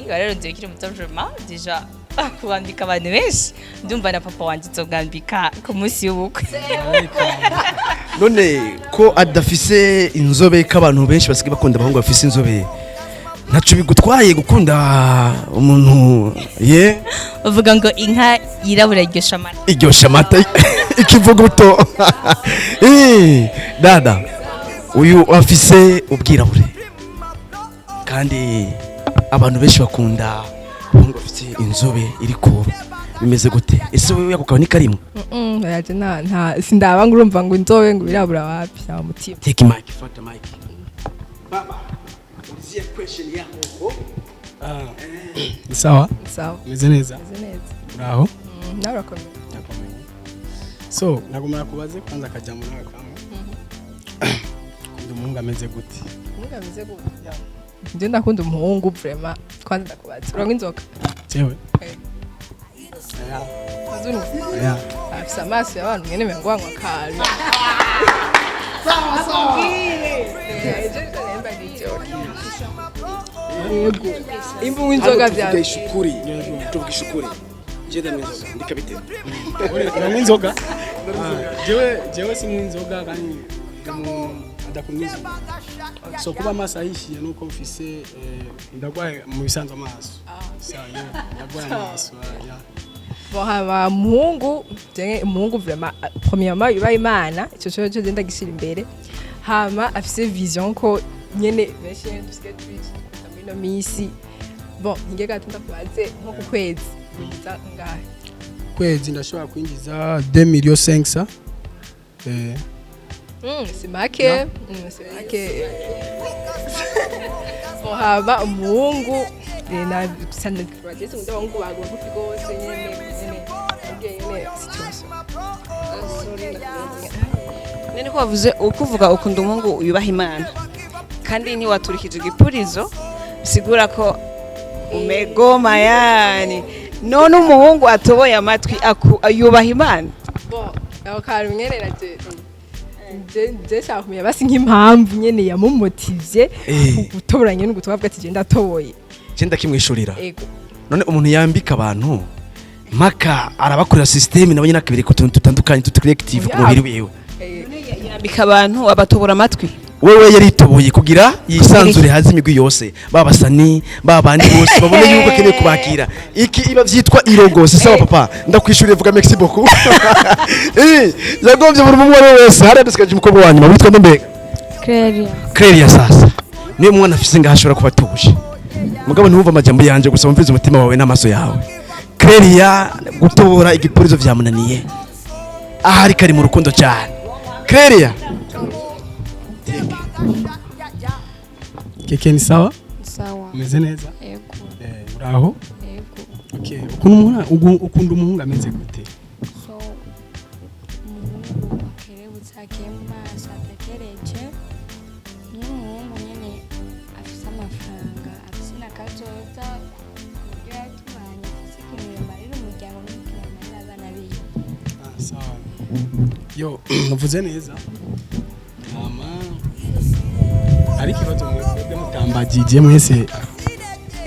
B: Wararondeye ukiri muto, vraiment déjà kubambika abantu benshi, ndumva na papa wanje nzobwambika ku munsi w'ubukwe.
A: None ko adafise inzobe, ko abantu benshi basigaye bakunda abahungu bafise inzobe, ntaco bigutwaye gukunda umuntu ye?
B: Bavuga ngo inka yirabura iryosha amata.
A: Iryosha amata, ikivuguto. Dada uyu afise ubwirabure, kandi abantu benshi bakunda abahungu bafite inzobe iriko, bimeze gute? Ese wewe ako kawe ni karimwe?
E: Oya, nta sindaba ngo urumva ngo inzobe ngo birabura, wapi, nta mutima.
A: Take mic, fata mic. Baba, ulizia question yako huko.
K: Ni sawa?
E: Sawa.
K: Meze neza?
E: Meze neza.
K: Uraho?
E: Nawe urakomeye?
K: Ndakomeye. So nagomba kubaze kwanza akajambo nawe kamwe. Ukunda umuhungu ameze gute?
E: Umuhungu ameze gute? Nje ndakunda umuhungu vraiment. Kwanza ndakubaza, uranywa inzoga?
K: Jewe?
E: Eh.
K: Yeah.
E: Uzungu.
K: Yeah.
E: Afise amaso y'abantu mwene mengo wanywa akantu.
D: Sawa sawa.
E: Yego. Imba unywa inzoga bya
A: Tuvugisha ukuri, tuvugisha ukuri, je ndanywa inzoga ndikabitera.
K: Uranywa inzoga? Ah, jewe sinywa inzoga, kandi ndi umuntu adakunda inzoga. So kuba amaso ahishiye nuko mfise ndagwaye mu bisanzwe amaso. Sawa, yeah, ndagwaye amaso. Ah, yeah.
E: Bon, haba umuhungu, je umuhungu vraiment, premièrement yubaha Imana, ico cyo je ndagishira imbere. Hama afise vision, ko nyene benshi nyene dusigaye tubizi muri ino misi. Bon, nige gato ndakubaze, nko ku kwezi winjiza ngahe?
K: Kwezi ndashobora kwinjiza 2 millions 500.
E: Si make, si make. Bon, haba umuhungu na sana bageze ngo abahungu bagufi gose nyene ubwiye nyene situation.
C: None ko wavuze ukuvuga ukunda umuhungu yubaha Imana, kandi ntiwaturikije igipurizo, bisigura ko umegoma yani. None umuhungu atoboye amatwi yubaha Imana?
E: Bon, aho kantu nyene naje je nshaka kumenya basi nk'impamvu nyene yamumotivye gutobora nyene, ugutoba avuga ati je ndatoboye.
A: Je ndakimwishurira.
E: Ego.
A: None umuntu yambika abantu mpaka arabakorera système, nabo nyine akabereka utuntu dutandukanye tutu creative ku mubiri wiwe.
C: Yambika abantu abatobora amatwi?
A: Wewe yaritoboye kugira yisanzure hazi imigwi yose, babasani babandi bose babone yuko akeneye kubakira. Iki iba vyitwa irogose. Sawa papa, ndakwishuriye, vuga merci beaucoup. Yagombye buri umwe wese. Hari dusigaje umukobwa wa nyuma witwa mbega?
H: Clelia.
A: Clelia, sasa niyo mwana afise ngaho ashobora kuba atuje, mugabo ntiwumve amajambo yanje gusa, wumvirize umutima wawe n'amaso yawe. Clelia gutobora igipurizo vyamunaniye, ahari kari mu rukundo cyane. Clelia.
K: Keke, ni sawa?
H: Sawa.
K: Umeze neza?
H: Yego.
K: Uraho?
H: Yego.
K: Okay, ukunda umuhungu ameze gute?
H: So umuhungu akerebutse, akeye mu maso, atekereje, n'umuhungu nyene afise amafaranga, afise na kazoza, ku buryo yatubanye, afise ikintu yomarira umuryango n'ikintu yomarira abana biwe.
K: Ah, sawa. Yo, uvuze neza. Mama, ari ikibazo mwebwe mutambagije mwese.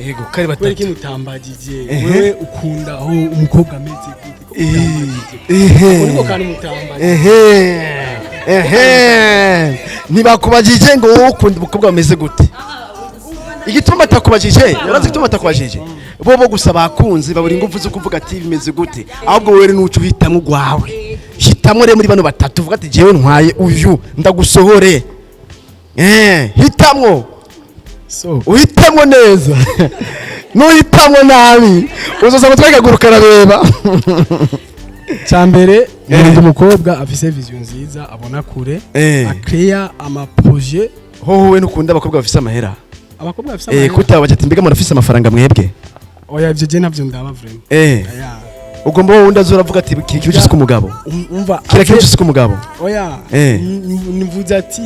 A: Yego, kari
K: Kubera iki
A: batatu.
K: mutambagije?
A: Ehe.
K: Wewe ukunda aho umukobwa ameze gute? Ko mutambagije?
A: Ehe.
K: Ako niko kantu mutambagije.
A: Ehe, ntibakubajije ngo wowe ukunda umukobwa bameze gute. Igituma batakubajije, urazi igituma batakubajije? Bo gusa bakunze babura ingufu zo kuvuga ati bimeze gute. Ahubwo wowe nuca uhitamo ugwawe, hitamo. Hitamwo rero muri bano batatu, uvuga ati jewe ntwaye uyu ndagusohore. Hitamwo.
K: So
A: uhitamwo neza. Nuhitamwo nabi uzoza gutwega karareba.
K: Cyambere ndi umukobwa afise vision nziza, abona kure, akreya ama projet.
A: Hoho we nukunda abakobwa bafise amahera?
K: Abakobwa bafise amahera.
A: Kutabaje ati mbega murafise amafaranga mwebwe?
K: Oya, ivyo je navyo ndaba vraiment.
A: Ugomba wowe undi azoravuga ati kiri kintu cyose kumugabo.
K: Umva
A: Kira kintu cyose kumugabo.
K: Oya, nivuze ati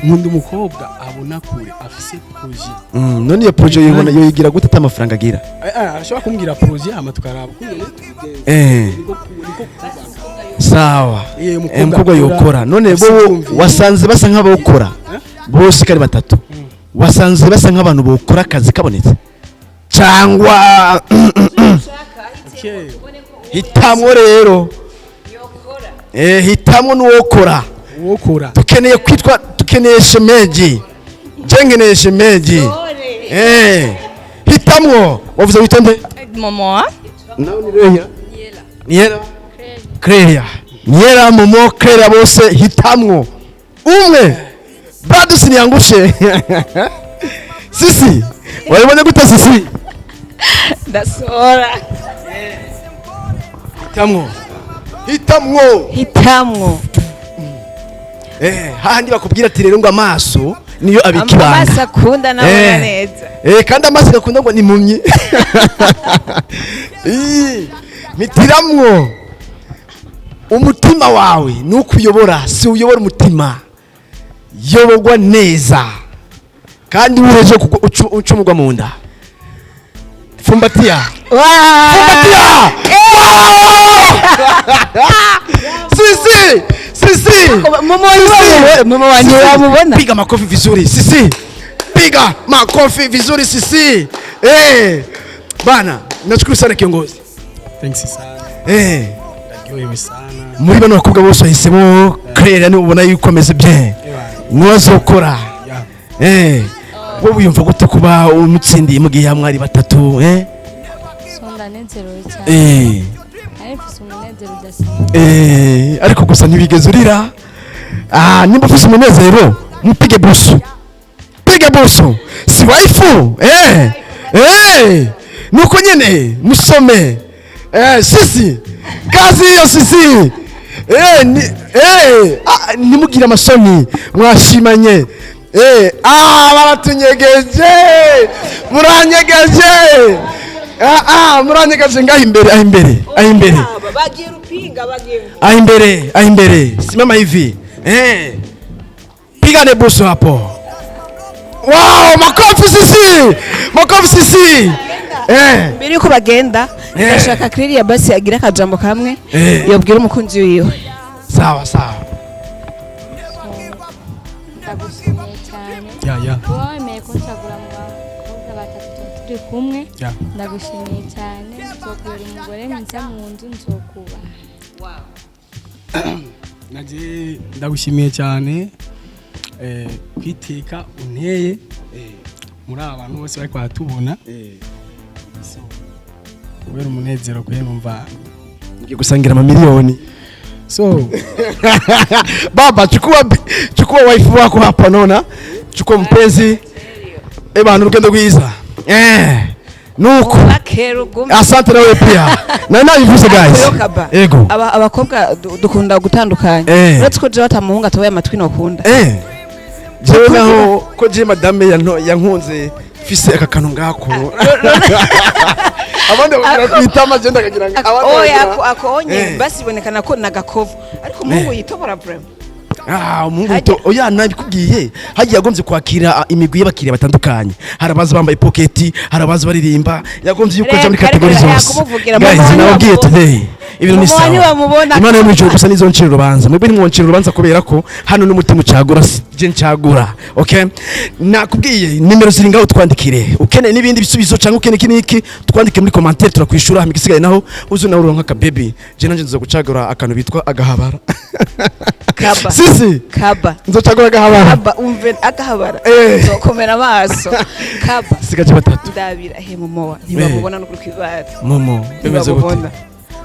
K: nkunda umukobwa abona kure, afise projet.
A: None iyo projet yoyibona yoyigira gute ata amafaranga agira?
K: Arashobora kumbwira projet hama tukaraba ukungene tubigenza. Niko kubaka.
A: Sawa.
K: Umukobwa
A: Umukobwa yokora. None
K: afise
A: bo
K: icyumviro.
A: wasanze basa nk'abokora. Bose kari batatu. Wasanze basa nk'abantu bokora akazi kabonetse. Cyangwa
K: Okay.
A: hitamwo rero. Hitamwo nuwokora.
K: Uwokora.
A: Tukeneye kwitwa, tukeneye shemeji. Je nkeneye shemeji. Hitamwo. Wavuze witonde?
B: Momo.
A: Nawe ni Reya? Niera. Cleria. Niera, Momo, Cleria bose hitamwo. Umwe. Bado siniangushe. Sisi. Walibonye gute sisi?
C: Ndasora.
A: Hitamwo. Hitamwo.
C: Hitamwo.
A: Hahandi bakubwira ati rero ngo amaso niyo abika ibanga.
C: Amaso akunda nabona neza.
A: Kandi amaso akunda ngo ni impumyi. Mitiramwo. Umutima wawe nukuyobora, si uyobora umutima. Yoborwa neza. Kandi ureje ucumugwa mu nda. Fumbatia. Fumbatia. Sisi, sisi.
C: Momo wanyu wamubona.
A: Piga makofi vizuri, sisi. Piga makofi vizuri sisi. Bana, nashukuru sana kiongozi.
K: Thanks sana. Ndaryohewe sana.
A: Muri bano bakobwa bose wahisemo Claire, ni ubona yuko ameze bien. Niwazokora. Wowe wiyumva gute kuba umutsindiye mu gihe mwari batatu?
H: So ndanezerewe cyane. Ari mfise umunezero udasanzwe.
A: Ariko gusa ntibigeze urira. Nimba ufise umunezero, mupige busu. Piga busu. Si waifu. Nuko nyene musome. Sisi. Kazi hiyo sisi. Nimugira amasoni mwashimanye. Baratunyegeje. Muranyegeje. Muranyegeje ngaho imbere, aho imbere, aho imbere.
C: Bagiye rupinga, bagiye.
A: Aho imbere, aho imbere. Simama hivi. Pigane busu hapo. Wow, makofi sisi. Makofi sisi.
C: Mbere yuko bagenda, ndashaka Clelia basi agira akajambo kamwe yobwira umukunzi wiwe.
A: Sawa sawa.
H: Ndagushimiye cyane.
K: Ya.
H: Kuba wemeye kunshagura mu bakobwa batatu turi kumwe. Ndagushimiye cyane. Nzokubera umugore mwiza mu nzu, nzokubaha.
K: Naje ndagushimiye cyane. Kwiteka unteye muri aba bantu bose bari kwatubona. So kubera umunezero kuye numva
A: ngiye gusangira amamiliyoni.
K: So
A: baba, chukua wife wako hapa naona. Chukua mpenzi. Bana urugendo rwiza. Nuko. Asante nawe pia. Na nabivuze guys. Ego.
C: Abakobwa dukunda gutandukanya. Uretse ko je batamuhunga atoye amatwi nokunda.
A: Jewe naho ko je madame yankunze fise aka kantu ngako. Abandi bagira kwitama je ndakagira abandi.
C: Oya akonye basi ibonekana ko nagakovu. Ariko umuhungu yitobora vraiment.
A: Umuhungu to oya nabikubwiye hagiye yagombye kwakira imigwi y'abakiriya batandukanye. Hari abaza bambaye pocket, hari abaza baririmba, yagombye yuko aja muri kategori zose. Guys, nababwiye today ibintu ni sawa. Imana yo mwijuru gusa nizo ncira urubanza. Mwebwe ntimwoncira urubanza kubera ko hano n'umutima ucagura, je ncagura. Okay? Nakubwiye nimero ziri ngaho twandikire. Ukeneye n'ibindi bisubizo cyangwa ukeneye iki niki twandike muri commentaire turakwishura, hama igisigaye naho uzu nawe uronka ka baby. Je nanje nzo gucagura akantu bitwa agahabara.
C: Kaba.
A: Sisi.
C: Kaba.
A: Nzocagura agahabara.
C: Kaba umve agahabara. Nzokomera amaso. Kaba.
A: Sigaje batatu.
C: Ndabira he Momo ntibamubona no kuri kwibara.
A: Momo bimeze gute?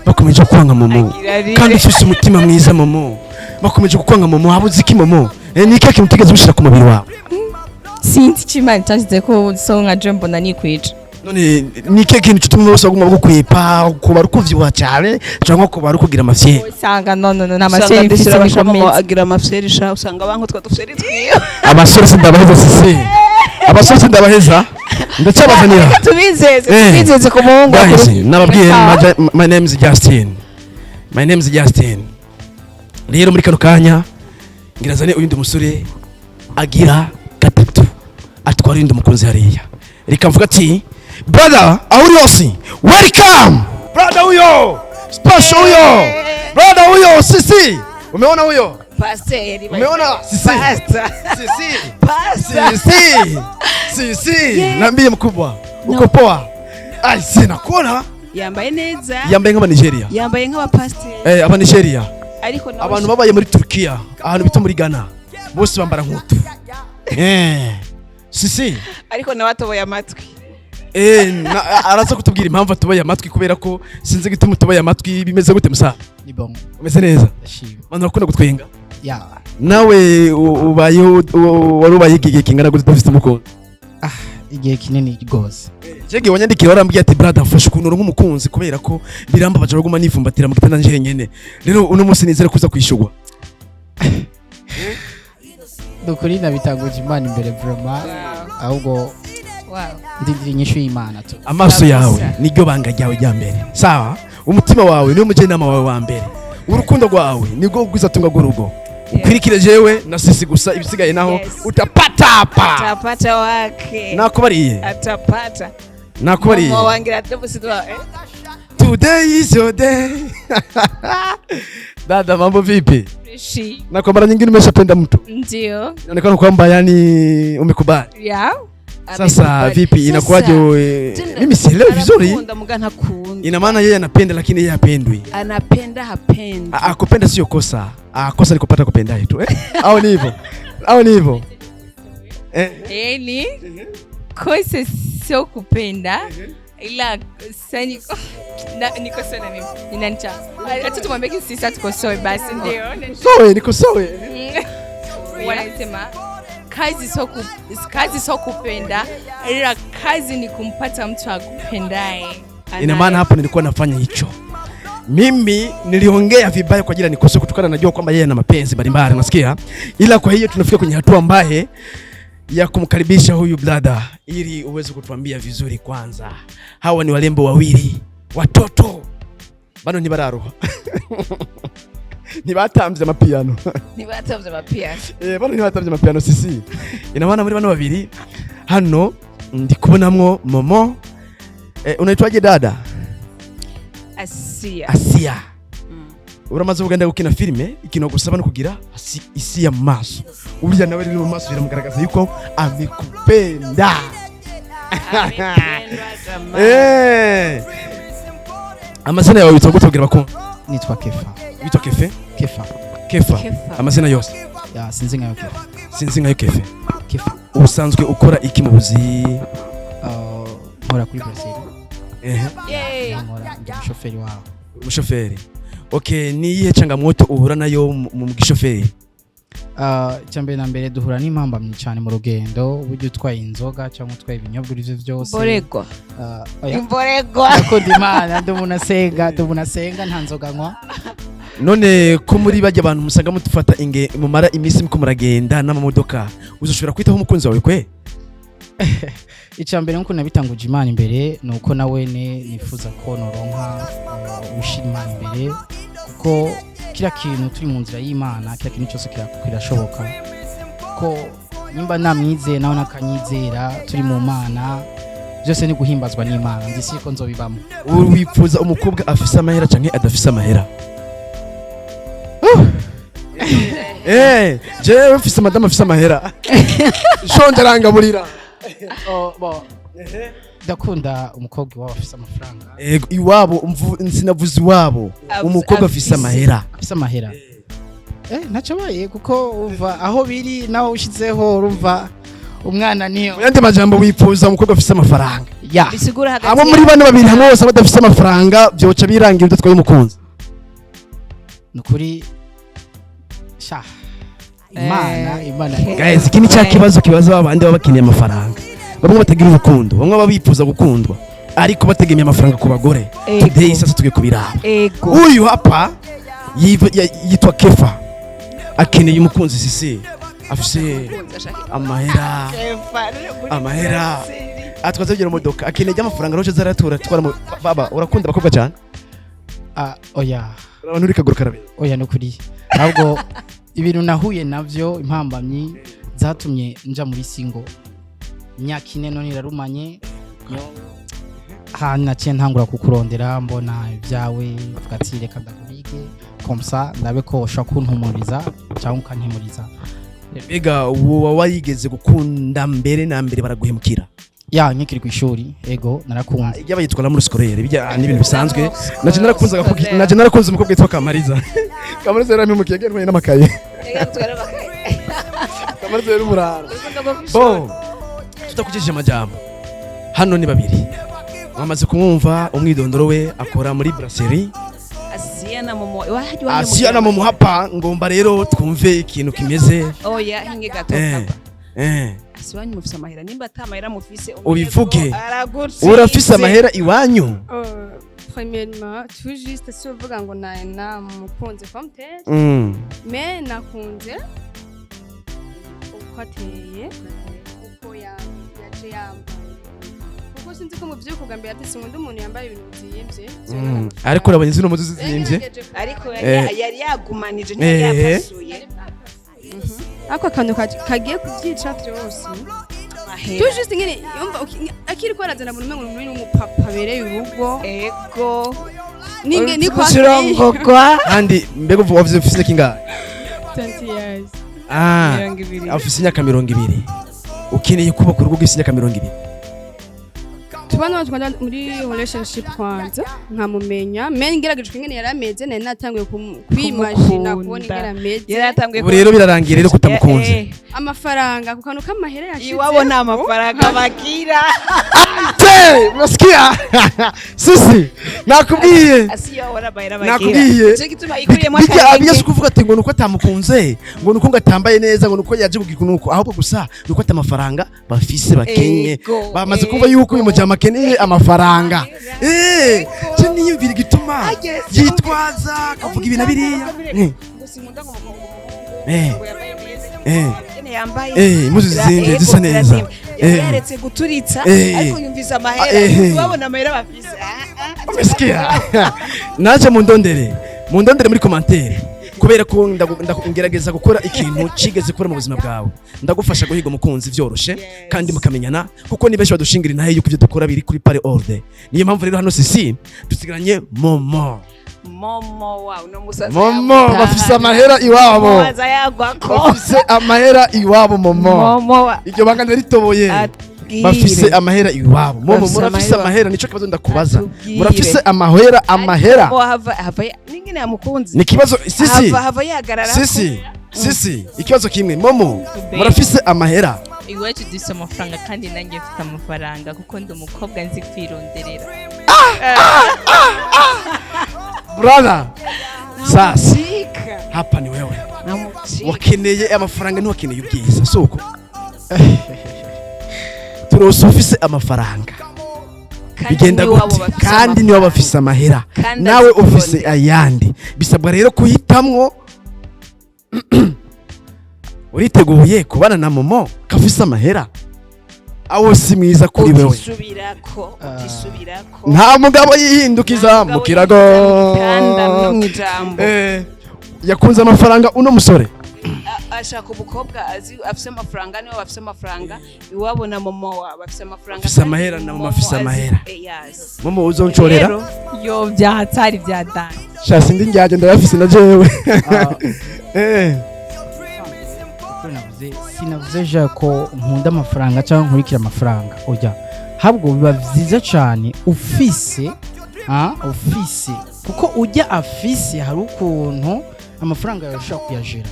A: Bakomeje kwanga Momo.
C: Agira
A: Kandi ufise umutima mwiza, Momo. Bakomeje kukwanga, Momo. Habuze iki, Momo? Ni ikihe kintu utigeze ushira ku mubiri wawe?
B: Sinzi icyo Imana itashize ko, so nka je mbona nikwica.
A: None ni ikihe kintu gituma bose baguma bagukwepa? Kuba ari ukuvyibuha cyane cyangwa kuba ari ukugira amafyeri?
B: Usanga no nta
C: Usanga
B: mafyeri
C: ndetse
B: mfise.
C: abashaka ngo
B: Nikomeze.
C: agira amafyeri sha, usanga banko twa dufyeri twiwe.
A: Abasore sindabaheza, sisi, abasore sindabaheza, ndacyabazanira.
C: Reka tubizeze.
A: Eh.
C: Tubizeze ku muhungu.
A: Guys, nababwiye.
B: Sawa.
A: My name is Justin, my name is Justin. Rero muri kano kanya ngirazane uyundi musore agira gatatu atwara uyundi mukunzi hariya. Reka mvuga ati brother, aho uri hose, welcome brother. Huyo special, huyo brother, huyo sisi, umeona huyo?
C: Pasiteri.
A: Umeona sisi?
C: Pastor.
A: Sisi.
C: Pastor.
A: Sisi, sisi, naambie mkubwa, uko poa? Ai, sina kuona.
C: Yambaye neza.
A: Yambaye nk'aba Nigeria.
C: Yambaye nk'abapasiteri.
A: Aba Nigeria.
C: Ariko nawe
A: Abantu babaye muri Turkiya, ahantu bita muri Ghana, bose bambara nkutu. Sisi.
C: Ariko nawe atoboye amatwi.
A: Araza kutubwira impamvu atubaye amatwi, kubera ko sinzi gituma utubaye amatwi. Bimeze gute, musa?
D: Ni bon.
A: Umeze neza?
D: Ndashima.
A: Manu, urakunda gutwenga.
D: Ya.
A: Nawe ubayeho, wari ubaye igihe kingana gute udafite umukunzi?
D: Igihe kinini rwose.
A: Jege wanyandikiye warambwiye ati: "Brother, mfasha ukuntu uronka umukunzi, kubera ko birambabaje kuguma nifumbatira mu gitanda njyenyene." Rero uno munsi nizere kuza kwishurwa.
D: Dukuri nabitanguje Imana imbere vraiment, ahubwo ndindira inyishu y'Imana tu.
A: Amaso yawe niryo banga ryawe rya mbere, sawa? Umutima wawe niwo mujyanama wawe wa mbere. Urukundo rwawe nirwo rwizatunga rw'urugo. Ukwirikire jewe na sisi gusa, ibisigaye naho utapatapa.
C: Atapata wake.
A: Nakubariye.
C: Atapata.
A: Nakubariye.
C: Mama wangira tubusidwa eh.
A: Today is your day. Dada, mambo vipi?
B: Freshi.
A: Na kwa mara nyingine umeshapenda mtu?
B: Ndio.
A: Inaonekana kwamba yani umekubali.
B: Yeah.
A: Sasa vipi, inakuwaje?
C: Tena-
A: Mimi sielewi vizuri.
C: Anakunda muga ntakunda.
A: Ina maana yeye anapenda lakini yeye hapendwi.
C: Anapenda, hapendi.
A: Kupenda sio kosa. Kosa ni kupata kupendaye tu. Eh? Au ni hivyo? Au ni hivyo? Eh.
B: Yani kosa sio kupenda, ila sasa niko na nikosoe na mimi inanicha hata tumwambie sisi tukosoe basi, ndio.
A: Soe, nikosoe.
B: Wanasema kazi sio kupenda, ila kazi ni kumpata mtu akupendaye.
A: Ina maana hapo nilikuwa nafanya hicho. Mimi niliongea vibaya kwa ajili ya nikosoe, kutokana najua kwamba yeye ana mapenzi mbalimbali, unasikia? Ila kwa hiyo tunafika kwenye hatua ambaye ya kumkaribisha huyu brother ili uweze kutuambia vizuri. Kwanza, hawa ni walembo wawili, watoto bano ntibararuha, ntibatamvye amapiano.
C: Ntibatavye amapiano.
A: Bano ntibatamvye amapiano. Sisi, ina maana muri bano babiri hano ndi kubonamwo Momo. Unaitwaje dada?
C: Asia.
A: Asia. Uramaze kugenda gukina filime, ikintu gusaba no kugira isi ya mu maso. Urya nawe rero mu maso biramugaragaza yuko amekupenda.
C: Amependwa zamani.
A: Amazina yawe witwa gute, kugira bakunda?
D: Nitwa Kefa.
A: Witwa Kefe?
D: Kefa.
A: Kefa.
C: Kefa.
A: Amazina yose?
D: Ya, sinzi nkayo Kefa.
A: Sinzi nkayo Kefe.
D: Kefa.
A: Ubusanzwe ukora iki mu buzi?
D: Nkora kuri Brazil.
C: Yay.
D: Nkora, ndi umushoferi waho.
A: Umushoferi. Okay, ni iyihe changamoto uhura nayo mu gishoferi?
D: Icya mbere na mbere, duhura n'impambamyi cyane mu rugendo, uburyo utwaye inzoga cyangwa utwaye ibinyobwa ibyo byose.
C: Imboregwa.
D: Oya.
C: Imboregwa.
D: Ndakunda Imana, ndi umuntu asenga, ndi umuntu asenga, nta nzoga nywa.
A: None ko muri bajya abantu musanga mutufata inge mumara iminsi muko muragenda n'amamodoka, uzoshobora kwitaho umukunzi wawe kwe?
D: Icya mbere, nkuko nabitanguje Imana imbere, ni uko nawe nifuza ko noronka ushira Imana imbere, kuko kila kintu turi mu nzira y'Imana, kila kintu cyose kirashoboka, ko nimba namwizeye nawe nakanyizera, turi mu Mana, byose ni guhimbazwa n'Imana. Ndisi ko nzobibamo.
A: Wifuza umukobwa afise amahera canke adafise amahera? Jewe mfise madamu afise amahera, shonje arangaburira.
D: Oh, bo. Ndakunda umukobwa iwabo afise amafaranga.
A: Ego, iwabo sinavuze iwabo, umukobwa afise amahera.
D: Afise amahera, ntacyo abaye, kuko umva aho biri nawe ushizeho, urumva umwana niyo.
A: Mu yandi majambo, wifuza umukobwa afise amafaranga?
D: Ya.
C: Bisigura hagati
A: Abo muri bano babiri hamwe bose badafise amafaranga, byoca birangira udatwaye umukunzi.
D: Nukuri sha, Imana, Imana.
A: Guys, iki ni cya kibazo kibaza abandi baba bakeneye amafaranga, bamwe batagira urukundo, bamwe baba bifuza gukundwa ariko bategemeye amafaranga ku bagore.
C: Ego.
A: Today sasa tugiye kubiraba.
C: Ego.
A: Uyu hapa yitwa Kefa, akeneye umukunzi. Sisi afise amahera, amahera atwaza kugira imodoka, akeneye amafaranga roje zaratura twara baba. Urakunda abakobwa cyane?
D: Ah, oya.
A: Urabona uri kaguru karabe.
D: Oya, nukuri ahubwo ibintu nahuye navyo, impambamyi zatumye nja muri single imyaka 4 none irarumanye. Hanyuma naciye ntangura kukurondera, mbona ibyawe, mvuga ati reka ndakubike comme ça ndabe ko ushobora kuntumuriza cyangwa ukantemuriza.
A: Mbega woba warigeze gukunda mbere na mbere baraguhemukira?
D: Ya, nkikiri ku ishuri, ego, narakunze.
A: Ijya bayitwara muri scolaire, bijya ni ibintu bisanzwe. Naje narakunze agakobwa, naje narakunze umukobwa witwa Kamariza. Kamariza yarampemukira, yagiye n'amakaye. Kamariza yari umurara. Bon, tutakujeje amajambo, hano ni babiri bamaze kumwumva umwidondoro we, akora muri brasserie.
C: Asiya na Momo wahajya.
A: Asiya na Momo hapa. Ngomba rero twumve ikintu kimeze.
C: Oya, hinge gato. Papa. Asi wanyu mufise amahera? Nimba ata amahera mufise,
A: Ubivuge.
C: aragutse.
A: Urafise amahera iwanyu?
G: Premièrement, tout juste si uvuga ngo na namukunze comme tel, mais nakunze uko ateye, uko yaje yambaye, kuko sinzi ko mu vy'uko mbere ati sinkunda umuntu yambaye ibintu bizimvye.
A: Ariko urabonye zino mpuzu zizimvye.
C: Ariko yari yagumanije, ntiyari yapasuye.
G: Ako akantu kagiye kubyica vyose.
C: Amahera.
G: Tout juste nyene yumva akiri ko arazana umuntu umengo ni umupapa abereye urugo.
C: Ego.
G: Ninge ni kwa
C: Kurongogwa.
A: Kandi mbega ubu wavuze ufise kingahe?
E: 20 years.
A: Ah,
C: 20.
A: Afise imyaka 20. Ukeneye kubaka urugo rw'imyaka 20?
G: Tubana twanda muri relationship kwanza nkamumenya, mais ngerageje ingene yari ameze, nari natanguye kwimagina kubona ingene ameze.
C: Yari atanguye.
A: Ubu rero birarangiye rero kutamukunze.
G: Amafaranga, ku kantu k'amahera yashize.
C: Iwabo nta mafaranga bagira.
A: Te, unasikia? Sisi nakubwiye.
C: Asiya wabona amahera bagira.
A: Nakubwiye.
C: Nico gituma ikuriyemo
A: Bijya
C: akarenge.
A: abiyasi kuvuga ati ngo nuko atamukunze, ngo nuko ngo atambaye neza, ngo nuko yaje kugira nuko, ahubwo gusa nuko ata amafaranga bafise, bakenye. Bamaze kumva yuko uyu mujama akeneye amafaranga. Je niyumvira igituma yitwaza akavuga ibi na biriya.
C: Ngo sinkunda ngo umuhungu ngo yambaye neza. Nyene yambaye.
A: Impuzu zizimvye, zisa neza.
C: Zirazimvye. Yari yaretse guturitsa, ariko yumvise amahera, babona amahera bafise. Ah, ah.
A: Umesikia? Naje mundondere, mundondere muri commentaire, kubera ko ngerageza gukora ikintu cigeze gukora mu buzima bwawe, ndagufasha guhiga umukunzi vyoroshe kandi mukamenyana, kuko ni benshi badushingira intahe yuko ivyo dukora biri kuri pare ordre. Niyo mpamvu rero hano sisi dusigaranye Momo.
C: Momo wa uno musaza.
A: Momo bafise amahera iwabo.
C: Aza yagwako.
A: Bafise amahera iwabo, Momo.
C: Momo wa
A: Iryo banga ndaritoboye.
C: Atubwire.
A: Bafise amahera iwabo, Momo.
C: Bafise
A: Murafise
C: amahera.
A: amahera? Nico kibazo ndakubaza.
C: Atubwire.
A: Murafise amahera, amahera?
C: Momo hava ningene yamukunze.
A: Ni kibazo sisi.
C: Hava yahagarara.
A: Sisi, sisi, ikibazo kimwe, Momo, murafise amahera?
B: Iwacu dufise amafaranga, kandi nanjye mfite amafaranga kuko ndi umukobwa nzi kwironderera.
A: Brother, sasa
C: Namucika.
A: hapa ni wewe.
C: Namucika.
A: Wakeneye amafaranga, ntiwakeneye ubwiza, suko turose ufise amafaranga.
C: Kandi
A: Bigenda
C: n'iwabo
A: gute?
C: bafise
A: Kandi niwe
C: amafaranga.
A: bafise amahera.
C: Kandi
A: Nawe
C: azi
A: ufise
C: kurondera.
A: ayandi, bisabwa rero kuhitamwo. Uriteguye kubana na Momo kafise amahera? Awo si mwiza kuri wewe.
C: Utisubirako, utisubirako.
A: Nta mugabo yihindukiza
C: Nta
A: mu
C: mugabo
A: kirago.
C: yihindukiza mu gitanda no mw'ijambo.
A: Yakunze amafaranga uno musore.
C: Ashaka umukobwa azi afise amafaranga, niwe bafise amafaranga iwabo, na Momo wabo afise amafaranga.
A: Afise
C: Kandi
A: amahera na Momo afise
C: azi-
A: amahera.
C: Yes.
A: Momo, uzoncorera?
C: Rero,
B: Yo, byahatari byadanje.
A: Sha, sindi njyaje, ndayafise na jewe.
D: Uko navuze, sinavuze je ko nkunda amafaranga cyangwa nkurikira amafaranga, oya. Habwo biba vyiza cyane ufise, ufise, kuko ujya afise hari ukuntu amafaranga yawe ushobora kuyajera.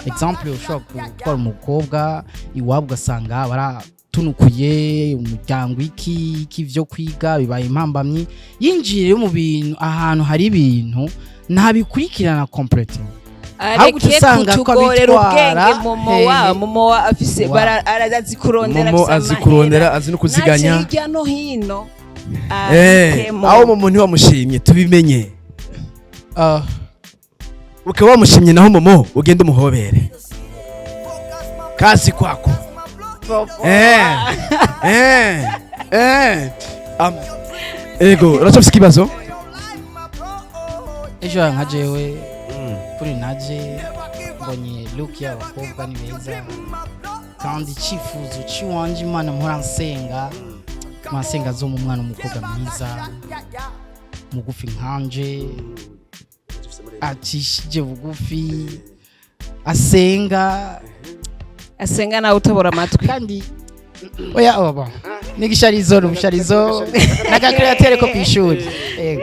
D: Exemple, ushobora gutwara umukobwa iwabo ugasanga baratunze. Aratunukuye umuryango, iki iki vyo kwiga bibaye impambamyi, yinjiye rero mu bintu ahantu hari ibintu ntabikurikirana complètement. Ahubwo uca
C: Areke
D: usanga ko
C: kutugorera
D: abitwara
C: ubwenge. Momo wa
D: hehe.
C: Momo wa afise arazi kurondera.
A: Momo
C: Afise
A: azi kurondera,
C: amahera.
A: azi no kuziganya.
C: Nace hirya no hino abitemo.
A: Aho Momo ntiwamushimye, tubimenye. Ukaba wamushimye naho, Momo ugende umuhobere kasi kwako. Ego, uracafise ikibazo?
D: Ejo nka jewe kuri naje mbonye look y'abakobwa ni beza, kandi icyifuzo cy'iwanje, Imana mpora nsenga, nsenga zo mu mwana w'umukobwa mwiza, mugufi nkanje, acishije bugufi, asenga.
C: Asenga nawe utobora amatwi.
D: Kandi oya, baba n'igisharizo n'ubusharizo n'agakreatere ko kw'ishuri. Yego.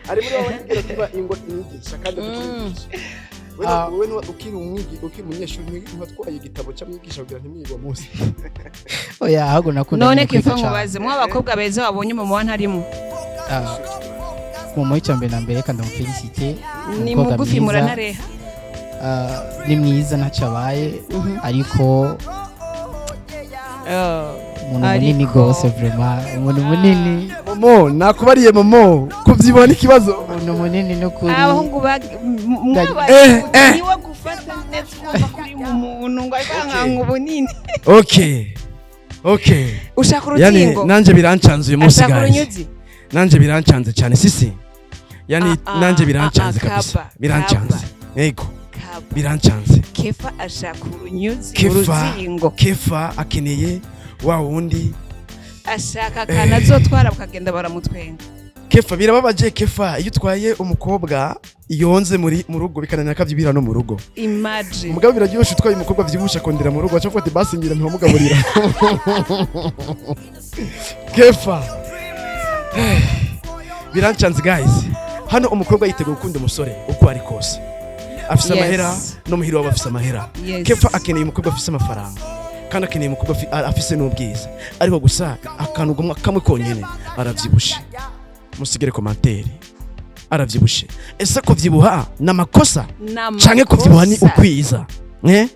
A: Ari muri wowe nibwira kuba ingo inyigisha kandi akakwigisha. Wewe ukiri umunyeshuri ntiwatwaye igitabo cy'amwigisha kugira ntimwigwa munsi?
D: Oya, ahubwo nakunda
C: None
D: nyine kwiga
C: Kefa,
D: cane.
C: nkubaze, mwa abakobwa beza wabonye, Momo wa ntarimo?
D: Ah, Momo icya mbere na mbere kandi ndamufelicite.
C: Ni
D: Umukobwa
C: mugufi
D: mwiza.
C: Muranareha.
D: Ah, ni mwiza, ntacyo abaye, ariko umuntu munini gose, vraiment umuntu munini.
A: Momo, nakubariye Momo, kuvyibuha n'ikibazo.
D: Umuntu munini n'ukuri.
C: Abahungu niwe gufata neza, ugomba kuri mu muntu ngo ariko ubunini.
A: Okay.
C: Ushaka
A: Yani
C: uruzingo.
A: nanje birancanze uyu munsi,
C: Ashaka
A: guys.
C: urunyuzi.
A: Nanje birancanze cyane, sisi yani.
C: Ah, ah,
A: Nanje birancanze
C: ah, ah,
A: kabisa.
C: Kaba,
A: Birancanze, yego.
C: Kaba.
A: Birancanze.
C: Kefa ashaka urunyuzi.
A: Kefa.
C: Uruzingo.
A: Kefa akeneye wa wundi.
C: Ashaka akantu azotwara bakagenda baramutwenga.
A: Kefa, birababaje Kefa, iyo utwaye umukobwa yonze muri mu rugo bikananira akavyibira no mu rugo.
C: Imagine.
A: Umugabo biraryoshe, utwaye umukobwa vyibusha akondera mu rugo, aca avuga ati basingira ntiwamugaburira. Kefa, birancanze guys. Hano umukobwa yiteguye gukunda umusore uko ari kose, afise amahera no muhira wabo afise amahera. Kefa akeneye umukobwa afise amafaranga kandi akeneye umukobwa afise n'ubwiza, ariko gusa akantu kamwe konyene, aravyibushe. Musigire commentaire, aravyibushe. Ese kuvyibuha ni amakosa canke kuvyibuha ni ukwiza? Eh,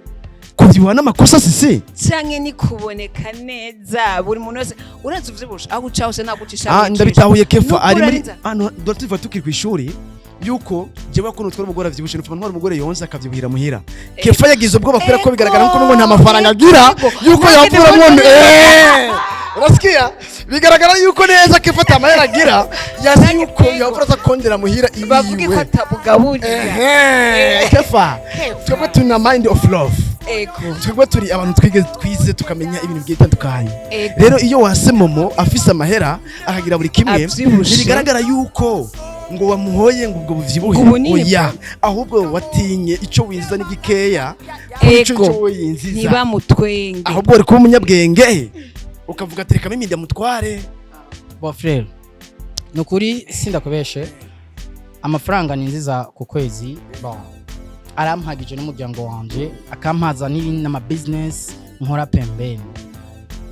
A: kuvyibuha n'amakosa, sisi?
C: Canke ni kuboneka neza. Buri muntu wese urazi uvyibushe, aho uca hose nagucisha.
A: Ah, ndabitahuye. Kefa ari muri hano dore tuva tukiri kw'ishuri yuko jewe ko nutwara umugore avyibushe, nufuma ntwara umugore yonze akavyibuhira muhira. Kefa yagize ubwoba kubera ko bigaragara nko ngo nta mafaranga agira, yuko yapfura mwono. Urasikia, bigaragara yuko neza Kefa ata mahera agira, yazi yuko yapfura aza kondera muhira
C: Bavuge ko
A: iwiwe.
C: atabugaburira.
A: Ehe, Kefa, twebwe tuna mind of love. Twebwe turi abantu twige, twize, tukamenya ibintu bigiye bitandukanye. Rero iyo wase Momo afise amahera akagira buri kimwe,
C: Avyibushe.
A: ntibigaragara yuko ngo wamuhoye ngo ubwo buvyibuhe.
C: Ngo ubunini.
A: Oya, ahubwo watinye ico winjiza n'igikeya kuri ico ico we yinjiza.
C: Ntibamutwenge.
A: Ahubwo wari kuba umunyabwenge ukavuga ati reka mimi ndamutware.
D: Bon frère, nukuri sindakubeshe, amafaranga ninziza ku kwezi, bon, arampagije n'umuryango wanje, akampaza n'ibindi n'ama business nkora pembeni.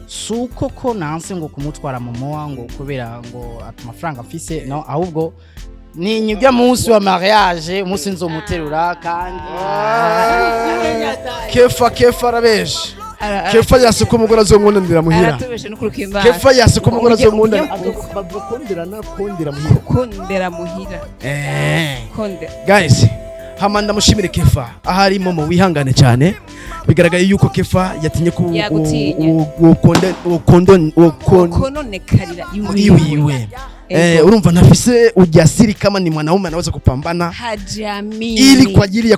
D: Suko ko nanse ngo kumutwara Momoa ngo kubera ngo ati amafaranga mfise, no, ahubwo ni nyibya munsi wa mariage, umunsi nzomuterura kandi.
A: Kefa, Kefa arabeshe. Kefa yase ko umugore azomwunanira muhira.
C: Aratubeshe n'ukuri kw'Imana.
A: Kefa yase ko umugore azomwunanira, bavuga konderana, kondera muhira.
C: Kondera muhira. Kondera.
A: Guys, hama ndamushimire Kefa ahari. Momo, wihangane cyane, bigaragaye yuko Kefa yatinye ku
C: Yagutinye.
A: ukondo
C: Kononekarira
A: iwiwe. Urumva ntafise ujasiri kama ni mwanaume anaweza kupambana
C: Hajamini.
A: ili kwa ajili ya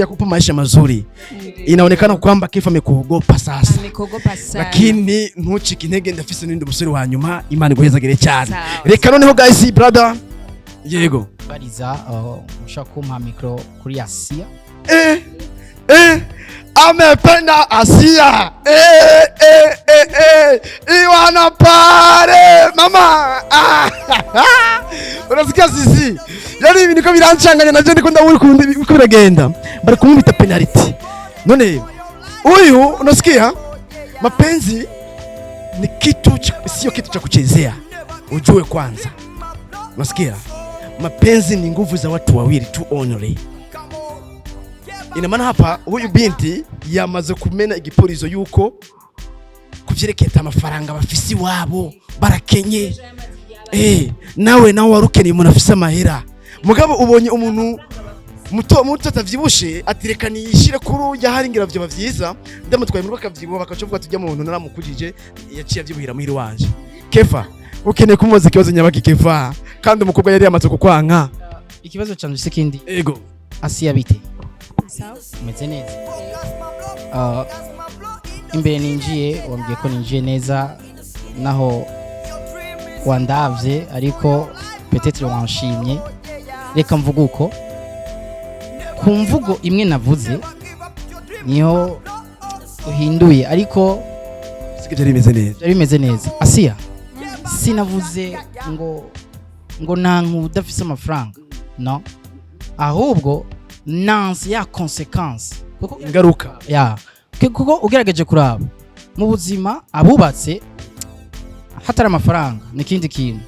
A: kupa maisha mazuri. Inaonekana kwamba Kefa amekuogopa sasa.
C: Amekogopa sana.
A: Lakini ntucike intege, ndafise n'undi musore wa nyuma. Imana iguhezagire cyane.
C: Sawa.
A: Reka noneho guys, brother, yego.
D: Bariza ushaka kumpa micro kuri Asia.
A: Eh, amependa Asia. Eh. Iwana pare mama. Ah, unasikia sisi? Yani ibintu ko biranchanganya navyo, ndiko ndabona ukuntu uko biragenda. Bari kumwita penalty. None uyu, unasikia? Mapenzi Ni kitu sio kitu cha kuchezea. Ujue kwanza, unasikia? Mapenzi ni nguvu za watu wawili tu only. Ina maana hapa huyu binti yamaze kumena igipurizo yuko kuvyerekeye amafaranga bafisi wabo barakenye. Nawe nawe warukeneye umuntu afise amahera, mugabo ubonye umuntu muto muto atavyibushe, ati reka niyishire kuri urya, hari ngira vyoba vyiza ndamutwaye mu rugo akavyibuha, bakaca bavuga tujya muntu naramukujije yaciye avyibuhira muhira wanje. Kefa, ukeneye kumubaza ikibazo nyabaki Kefa, kandi umukobwa yari yamaze kukwanka.
D: Ikibazo canje se kindi.
A: Ego.
D: Asiya, bite?
G: Sawa.
D: Umeze neza? Imbere ninjiye wambwiye ko ninjiye neza, naho wandavye ariko peut-être wanshimye. Reka mvuge uko ku mvugo imwe navuze niho uhinduye, ariko
A: siko byari bimeze neza.
D: Byari bimeze neza. Asiya, sinavuze ngo nanka udafise amafaranga, no, ahubwo nanse ya conséquence, kuko
A: ingaruka.
D: Ya, kuko ugerageje kuraba mu buzima abubatse hatari amafaranga ni ikindi kintu,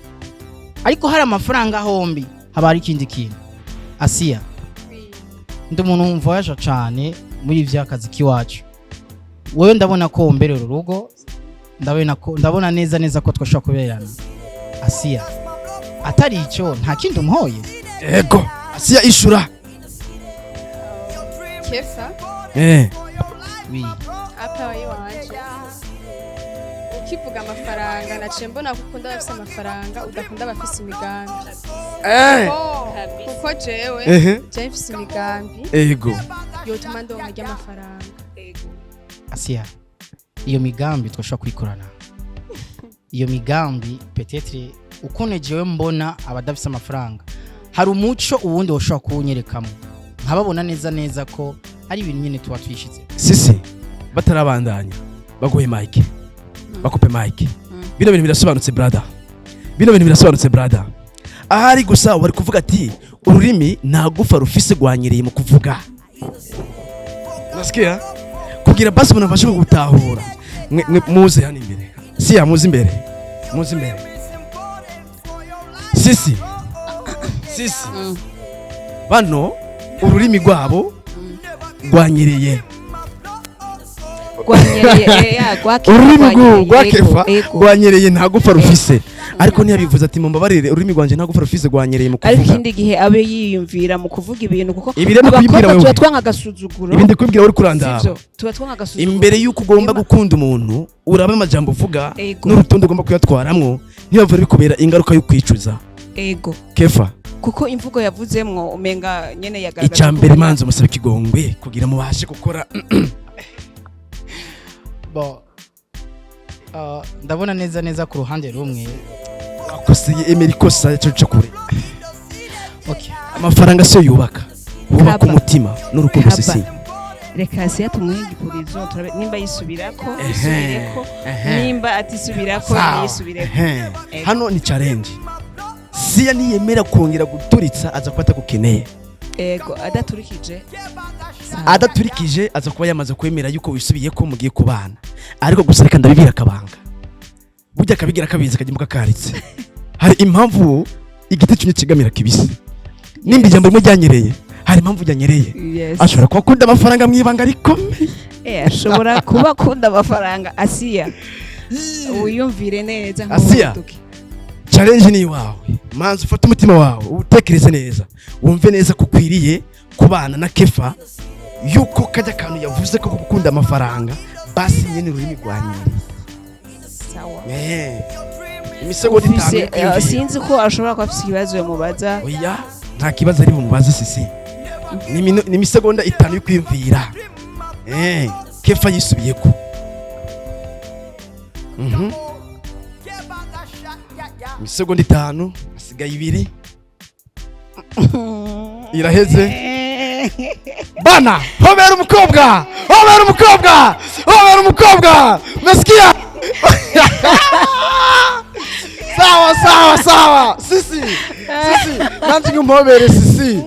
D: ariko hari amafaranga hombi haba hari ikindi kintu. Asiya, ndi umuntu wumva cane muri ivy'akazi k'iwacu. Wewe ndabona ko womberera urugo, ndabona neza neza ko twashobora kuberana. Asiya, atari icyo nta kindi umuhoye.
A: Ego, Asiya, ishura.
G: Kefa.
D: Oui.
G: Apa iwanje ukivuga amafaranga naciye mbona ko ukunda abafise amafaranga, udakunda abafise imigambi. Kuko jewe jewe mfise imigambi yotuma ndonka ry'amafaranga.
D: Asiya, iyo migambi twashobora kuyikorana. Iyo migambi peut-être ukuntu jewe mbona abadafise amafaranga, hari umuco uwundi woshobora kuwunyerekamo nkababona neza neza ko ari ibintu nyine tuba twishize.
A: Sisi batarabandanya, baguhe mic, bakupe mic. Bino bintu birasobanutse brother, bino bintu birasobanutse brother. Ahari gusa bari kuvuga ati ururimi nta gufa rufise, rwanyereye mu kuvuga. Nasikia kugira basi umuntu abashe gutahura. Mwe muze hano imbere, siya, muze imbere, muze imbere. Sisi, sisi, bano ururimi rwabo rwanyereye.
C: Rwanyereye, ya, rwa
A: Ururimi
C: rwanyereye,
A: rwa
C: ego,
A: Kefa
C: ego.
A: rwanyereye, nta gufa rufise, ariko ntiyabivuze ati mumbabarire, ururimi rwanje nta gufa rufise, rwanyereye mu
C: Ariko
A: kuvuga.
C: ikindi gihe abe yiyumvira mu kuvuga ibintu, kuko
A: Ibi rero kubibwira
C: abakobwa
A: wewe.
C: tuba twanka agasuzuguro.
A: Ibi ndikubwira uri kurandaba.
C: Sivyo, tuba twanka agasuzuguro.
A: Imbere y'uko ugomba gukunda umuntu, uraba amajambo uvuga n'urutonde ugomba kuyatwaramwo, ntibavure bikubera ingaruka yo kwicuza. Kefa,
C: Kuko imvugo yavuzemwo umenga nyene yagaragaje
A: icya mbere manza umusaba ikigongwe kugira mubashe gukora.
D: Bon, ndabona neza neza ku ruhande rumwe
A: Akoseye, emera ikosa cyo cyo kure.
D: Okay.
A: Amafaranga siyo yubaka, wubaka
C: Kaba.
A: umutima n'urukundo.
C: Kaba.
A: Sisi.
C: Reka Asiya tumuhe igipurizo, turabe nimba yisubirako, yisubireko, nimba atisubirako, ntiyisubireko. Ego.
A: Hano ni challenge. Siya niyemera kongera guturitsa, aza kuba atagukeneye.
C: Ego, adaturikije, sawa.
A: Adaturikije, aza kuba yamaze kwemera yuko wisubiye ko mugiye kubana. Ariko gusa reka ndabibira akabanga, burya akabigira akabizi akajya karitse. Hari impamvu igiti kimwe kigamira kibisi. Nimba ijambo rimwe ryanyereye, hari impamvu ryanyereye. Ashobora kuba akunda amafaranga mu ibanga rikomeye.
C: Ashobora kuba akunda amafaranga. Asiya, wiyumvire neza
A: Asiya.
C: ntuhuduke.
A: Challenge ni iwawe. Manza ufate umutima wawe, utekereze neza, wumve neza ko ukwiriye kubana na Kefa, yuko kajya akantu yavuze ko gukunda amafaranga basi nyene ururimi rwanyereye.
C: Sawa.
A: Imisegonda 5
C: Ufise,
A: yo kwiyumvira.
C: Sinzi ko ashobora kuba afise ikibazo yamubaza.
A: Oya, nta kibazo ari bumubaze. Sisi, ni imisegonda 5 yo kwiyumvira. Kefa yisubiyeko. Imisegonda 5, hasigaye 2, iraheze bana. Hobera umukobwa, hobera umukobwa, hobera umukobwa. Umesikia? Sawa sawa sawa. Sisi, sisi, nanje ngumpobere sisi.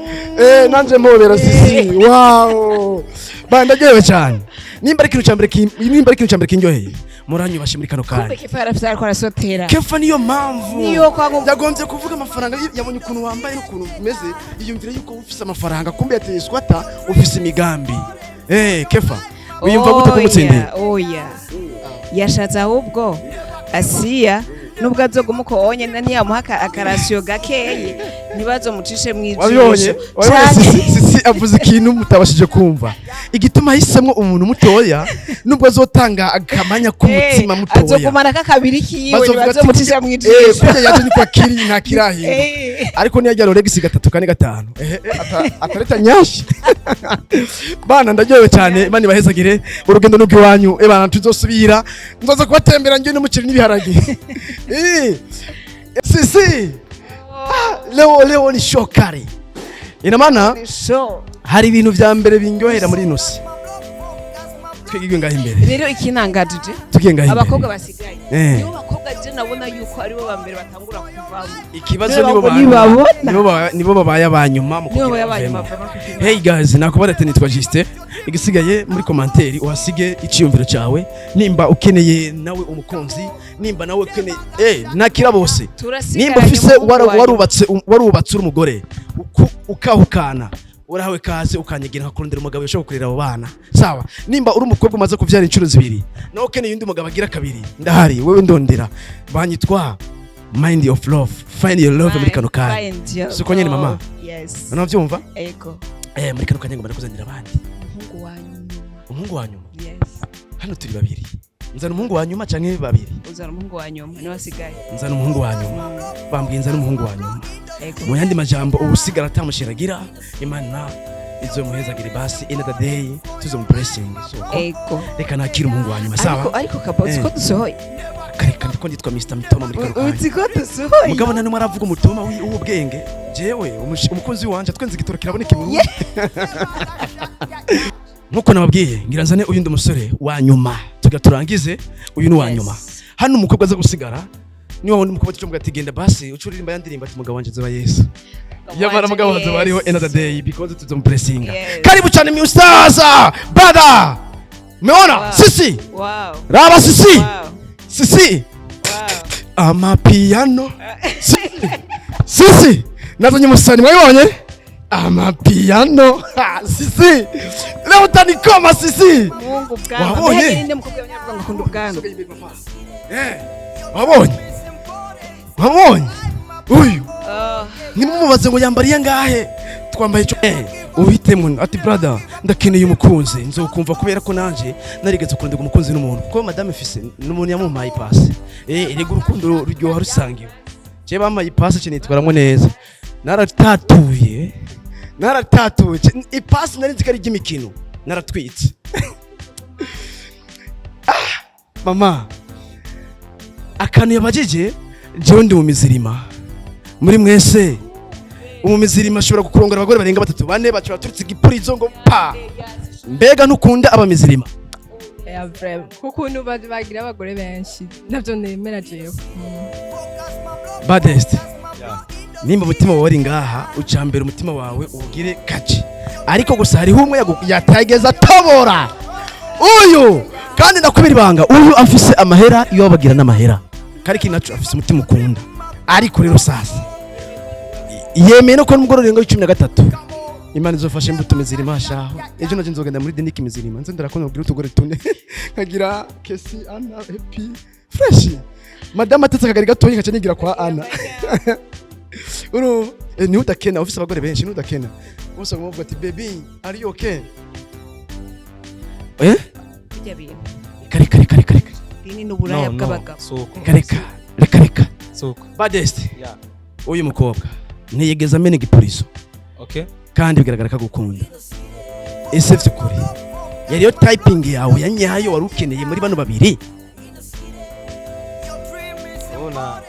A: Nanje mpobera sisi. Wow, bana, ndaryohewe cyane. Nimba ari ikintu cya mbere kindyoheye. Muranyubashe muri kano kanya.
C: Kumbe Kefa yarafise, ariko arasotera.
A: Kefa, niyo mpamvu
C: Niyo kwa
A: yagombye kuvuga amafaranga. Yabonye ukuntu wambaye n'ukuntu umeze, yiyumvira yuko ufise amafaranga, kumbe yateye swata, ufise imigambi. Kefa, wiyumva gute kumutsindiye?
C: Oya, yashatse ahubwo Asiya nubwo azoguma uko onye, niyamuha akarasiyo gakeyi, ntibazomucishe mu
A: Wabibonye?
C: ijisho.
A: Wabibonye?
C: Canke-
A: Sisi avuze ikintu mutabashije kumva, igituma ahisemo umuntu mutoya, nubwo azotanga akamanya k'umutima mutoya.
C: Azogumana kakabiri kiwe.
A: Bazovuga ati,
C: Ntibazomucisha mu ijisho.
A: Kurya yaje niko akiri, nta kirahinduka. Ariko niyajya Rolex gatatu, kane, gatanu, ehe, atareta nyashi. Bana, ndaryohewe cyane. Imana ibahezagire, urugendo n'ubw'iwanyu. Bana, tuzosubira, nzoza kubatembera njye n'umuceri n'ibiharage. Sisi, leo leo ni shokari. Ina maana
C: Show.
A: hari ibintu vya mbere binyohera muri ino si. Twigirwe ngaho imbere.
C: Rero ikinangajije,
A: Tugiye ngaho imbere.
C: abakobwa basigaye, nibo bakobwa je nabona yuko aribo ba mbere batangura kuvamo.
A: Ikibazo
C: Nibo
A: nibo
C: nibabona.
A: nibo babaye abanyuma mu
C: Nibo
A: kugira
C: babaye abanyuma
A: bavemo.
C: bava kugira.
A: Hey guys, nakubara ati nitwa Justin. Igisigaye muri commentaire uhasige iciyumviro cyawe, nimba ukeneye nawe umukunzi, nimba nawe ukeneye nakira bose.
C: Turasigaranye
A: Nimba ufise
C: umuhungu wanyu.
A: warubatse uri umugore ukahukana, urahawe kaze ukanyegera nkakurondera umugabo ushobora kurera abo bana. Sawa? Nimba uri umukobwa umaze kuvyara inshuro zibiri, nawe ukeneye undi mugabo agira kabiri, ndahari, wewe ndondera. Banyitwa Mind of Love, find your love muri kano kanya.
C: Find your
A: Siko nyene, mama?
C: love. Yes.
A: Unavyumva?
C: Ego.
A: Muri kano kanya ngomba kuzanira abandi.
C: Umuhungu wa nyuma.
A: Umuhungu wa nyuma?
C: Yes.
A: Hano turi babiri, nzana umuhungu wa nyuma canke babiri?
C: Uzana umuhungu wa nyuma, niwe asigaye.
A: Nzana umuhungu wa nyuma, bambwiye nzana umuhungu wa nyuma.
C: Ego.
A: Mu yandi majambo, ubusigara atamushiragira, Imana izomuhezagire. Basi in the day tuzo blessing, so
C: Ego.
A: reka nakira umuhungu wa nyuma, sawa?
C: Ariko kapa, uzi ko dusohoye?
A: Reka, ndiko nditwa Mr Mitoma muri kano kanya.
C: Uzi ko dusohoye?
A: Mugabo nta numwe aravuga umutoma w'ubwenge. Jewe umukunzi wanje twenze igitoro kiraboneka i Burundi. Nkuko nababwiye, ngira nzane uyundi musore wa nyuma tugira turangize. Uyu ni uwa nyuma hano. Umukobwa aza gusigara niba wundi mukobwa tucyo ati genda basi uca uririmba ya ndirimbo ati mugabo wanje nzoba Yesu. Yamara mugabo hazoba hariho another day because tuzomupressinga. Karibu cyane musaza, brother. Umeona? Sisi. Raba sisi. Sisi. Amapiano. Sisi. Sisi. Nazanye umusani, mwabibonye? Amapiano. Ha, sisi. Leo utanikoma, sisi.
C: Mungu, bwanwa.
A: Wabonye?
C: Mbega ninde mukobwa w'abanyavuga ngo akunda ubwanwa?
A: Wabonye? Wabonye? Uyu.
C: Oh.
A: Nimumubaze ngo yambariye ngahe? Twambaye ico uhitemo ati brother, ndakeneye umukunzi nzokumva, kubera ko nanje narigeze kurondera umukunzi n'umuntu, kuko madame fise n'umuntu yamumpaye ipasi. Erega urukundo ruryoha rusangiwe. Je bampaye ipasi ce nitwaramwo neza, naratatuye, naratatuye ipasi, nari nzi ko ari iry'imikino, naratwitse. Mama, akantu yabajije, jewe ndi mu mizirima muri mwese. Umumizirima ashobora kukurongora abagore barenga batatu, bane, baca baturutse igipurizo ngo pa. Mbega ntukunda abamizirima?
E: Yeah, vraiment. Kukuntu bagira abagore benshi navyo nemera jewe.
A: Badest, nimba umutima wawe uri ngaha, uca mbere umutima wawe uwugire kaci. Ariko gusa hariho umwe yatageza atobora uyu, kandi ndakubira ibanga, uyu afise amahera, iyo bagira n'amahera kari kintu naco, afise umutima ukunda. Ariko rero sasa yemeye no kubona umugore urenga 13. Imana izofasha imbuto mizirima shaho. Ejo naje nzogenda muri Denike mizirima, nze ndarakunda kugira utugore tune, nkagira Kesi, Ana, Happy, fresh. Madame atetse akagari gatoyi, nkaca nigira kwa Ana. Urumva, ni udakena ufise abagore benshi, ni udakena bose bavuga ati baby, are you okay?
C: Bijya bintu.
A: Kare kare kare kare.
C: Dini n'uburaya
I: No, no,
C: bw'abagabo.
I: suko.
A: Reka reka reka.
I: Suko.
A: Badest,
I: Yeah.
A: uyu mukobwa ntiyigeze amena igipurizo.
I: Okay.
A: Kandi bigaragara ko agukunda. Ese vy'ukuri yariyo typing yawe ya nyayo wari ukeneye muri bano babiri?
I: Urabona,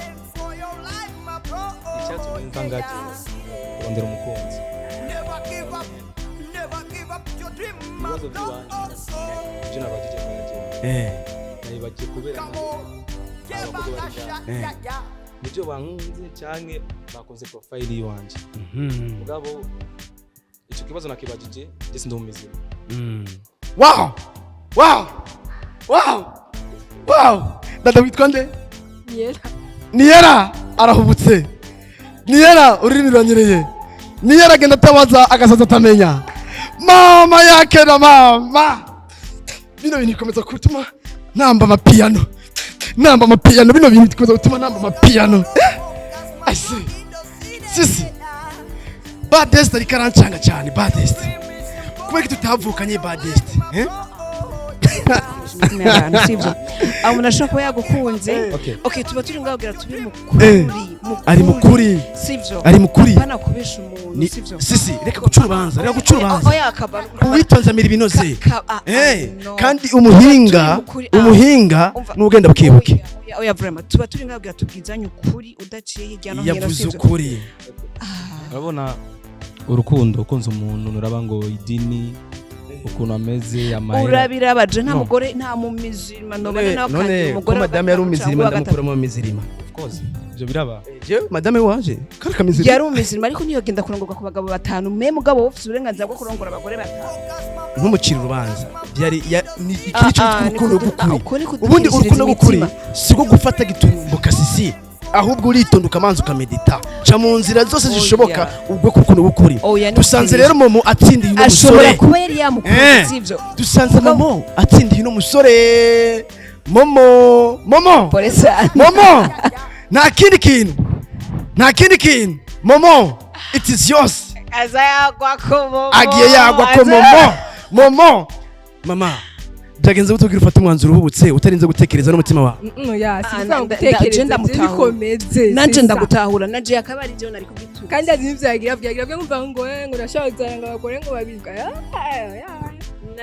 I: icyatumye nza ngaje kurondera umukunzi, ibibazo by'iwanjye ibyo nabajije ngaje, nabibagiye kubera abakobwa bari ngaha nibyo bankunze canke bakunze profile y'iwanje. Mugabo ico kibazo nakibajije, je sindi umumizima.
A: Wow, wow, wow! Wow, dada witwa nde?
E: Niyera.
A: Niyera arahubutse. Niyera ururimi ruranyereye. Niyera agenda atabaza agasaza atamenya. Mama yake na mama. Bino bintu bikomeza gutuma namba amapiano. Namba amapiano, bino bintu bikomeza gutuma namba amapiano. Ase. Sisi. Badest ariko arancanga cyane, Badest. Kubera ko tutavukanye Badest. Eh?
C: Imitima y'abantu, sivyo? Aho umuntu ashobora kuba yagukunze.
A: Okay.
C: Okay, tuba turi ngaho kugira tube mukuri.
A: Ari mukuri.
C: Sivyo?
A: Ari mukuri.
C: Bana kubesha umuntu, sivyo?
A: Sisi, reka guca urubanza, reka guca urubanza.
C: Oya, akaba
A: Uwitonze amira ibinoze.
C: No.
A: Kandi umuhinga,
C: Turi mukuri,
A: umuhinga
C: Umva.
A: n'ugenda bukebuke.
C: Oya, oya, vraiment tuba turi ngaho kugira tubwizanye ukuri udaciye hirya no hino,
A: Yavuze
C: sivyo?
A: ukuri.
I: Urabona urukundo, ukunze umuntu nuraba ngo idini, ukuntu ameze, amahera.
C: Urabirabaje nta
I: No.
C: mugore, nta mumizirima nobana nawe, kandi
A: None ko
C: umugore wa
A: madame yari
C: gatanu
A: umizirima,
C: cyangwa uwa gatatu.
A: ndamukuramo mizirima.
I: Of course, ibyo biraba.
A: Jewe madame waje kari kamizirima.
C: Yari umizirima, ariko ntiyogenda kurongorwa ku bagabo batanu. Mwe mugabo wowe ufite uburenganzira bwo kurongora abagore batanu.
A: Ntumucire urubanza. Byari ni iki
C: Ah,
A: cyo
C: ah, ni
A: urukundo rw'ukuri.
C: uko ni
A: Ubundi
C: kuduhishiriza
A: urukundo rw'ukuri
C: imitima.
A: si rwo gufata giturumbuka sisi, ahubwo uritonda ukamanza ukamedita, ca mu nzira zose
C: Oya.
A: zishoboka ubwo ku rukundo rw'ukuri.
C: Oya, ni
A: Dusanze
C: ukuri.
A: rero Momo atsindiye uno
C: Ashobora
A: musore.
C: kuba yari yamukunze, sivyo?
A: Dusanze Momo atsindiye uno musore. Momo, Momo.
C: Pole sana.
A: Momo, nta kindi kintu, nta kindi kintu. Momo, it is yours.
C: Aza yagwa ko Momo.
A: Agiye yagwa ko Momo. Momo, mama, byagenze gute kugira ufate umwanzuro uhubutse utarinze gutekereza n'umutima wawe?
E: Ya,
C: Ah,
E: sinzi
C: je
E: gutekereza
C: ndamutahura.
E: bikomeze.
C: Nanje
E: c'est ça.
C: ndagutahura, nanje akaba ari jewe nari kugitura.
E: Kandi azi n'ivyo yagira, yagira bwe nkumva ngo ngo ndashobora kuzana ngo abagore ngo babiri.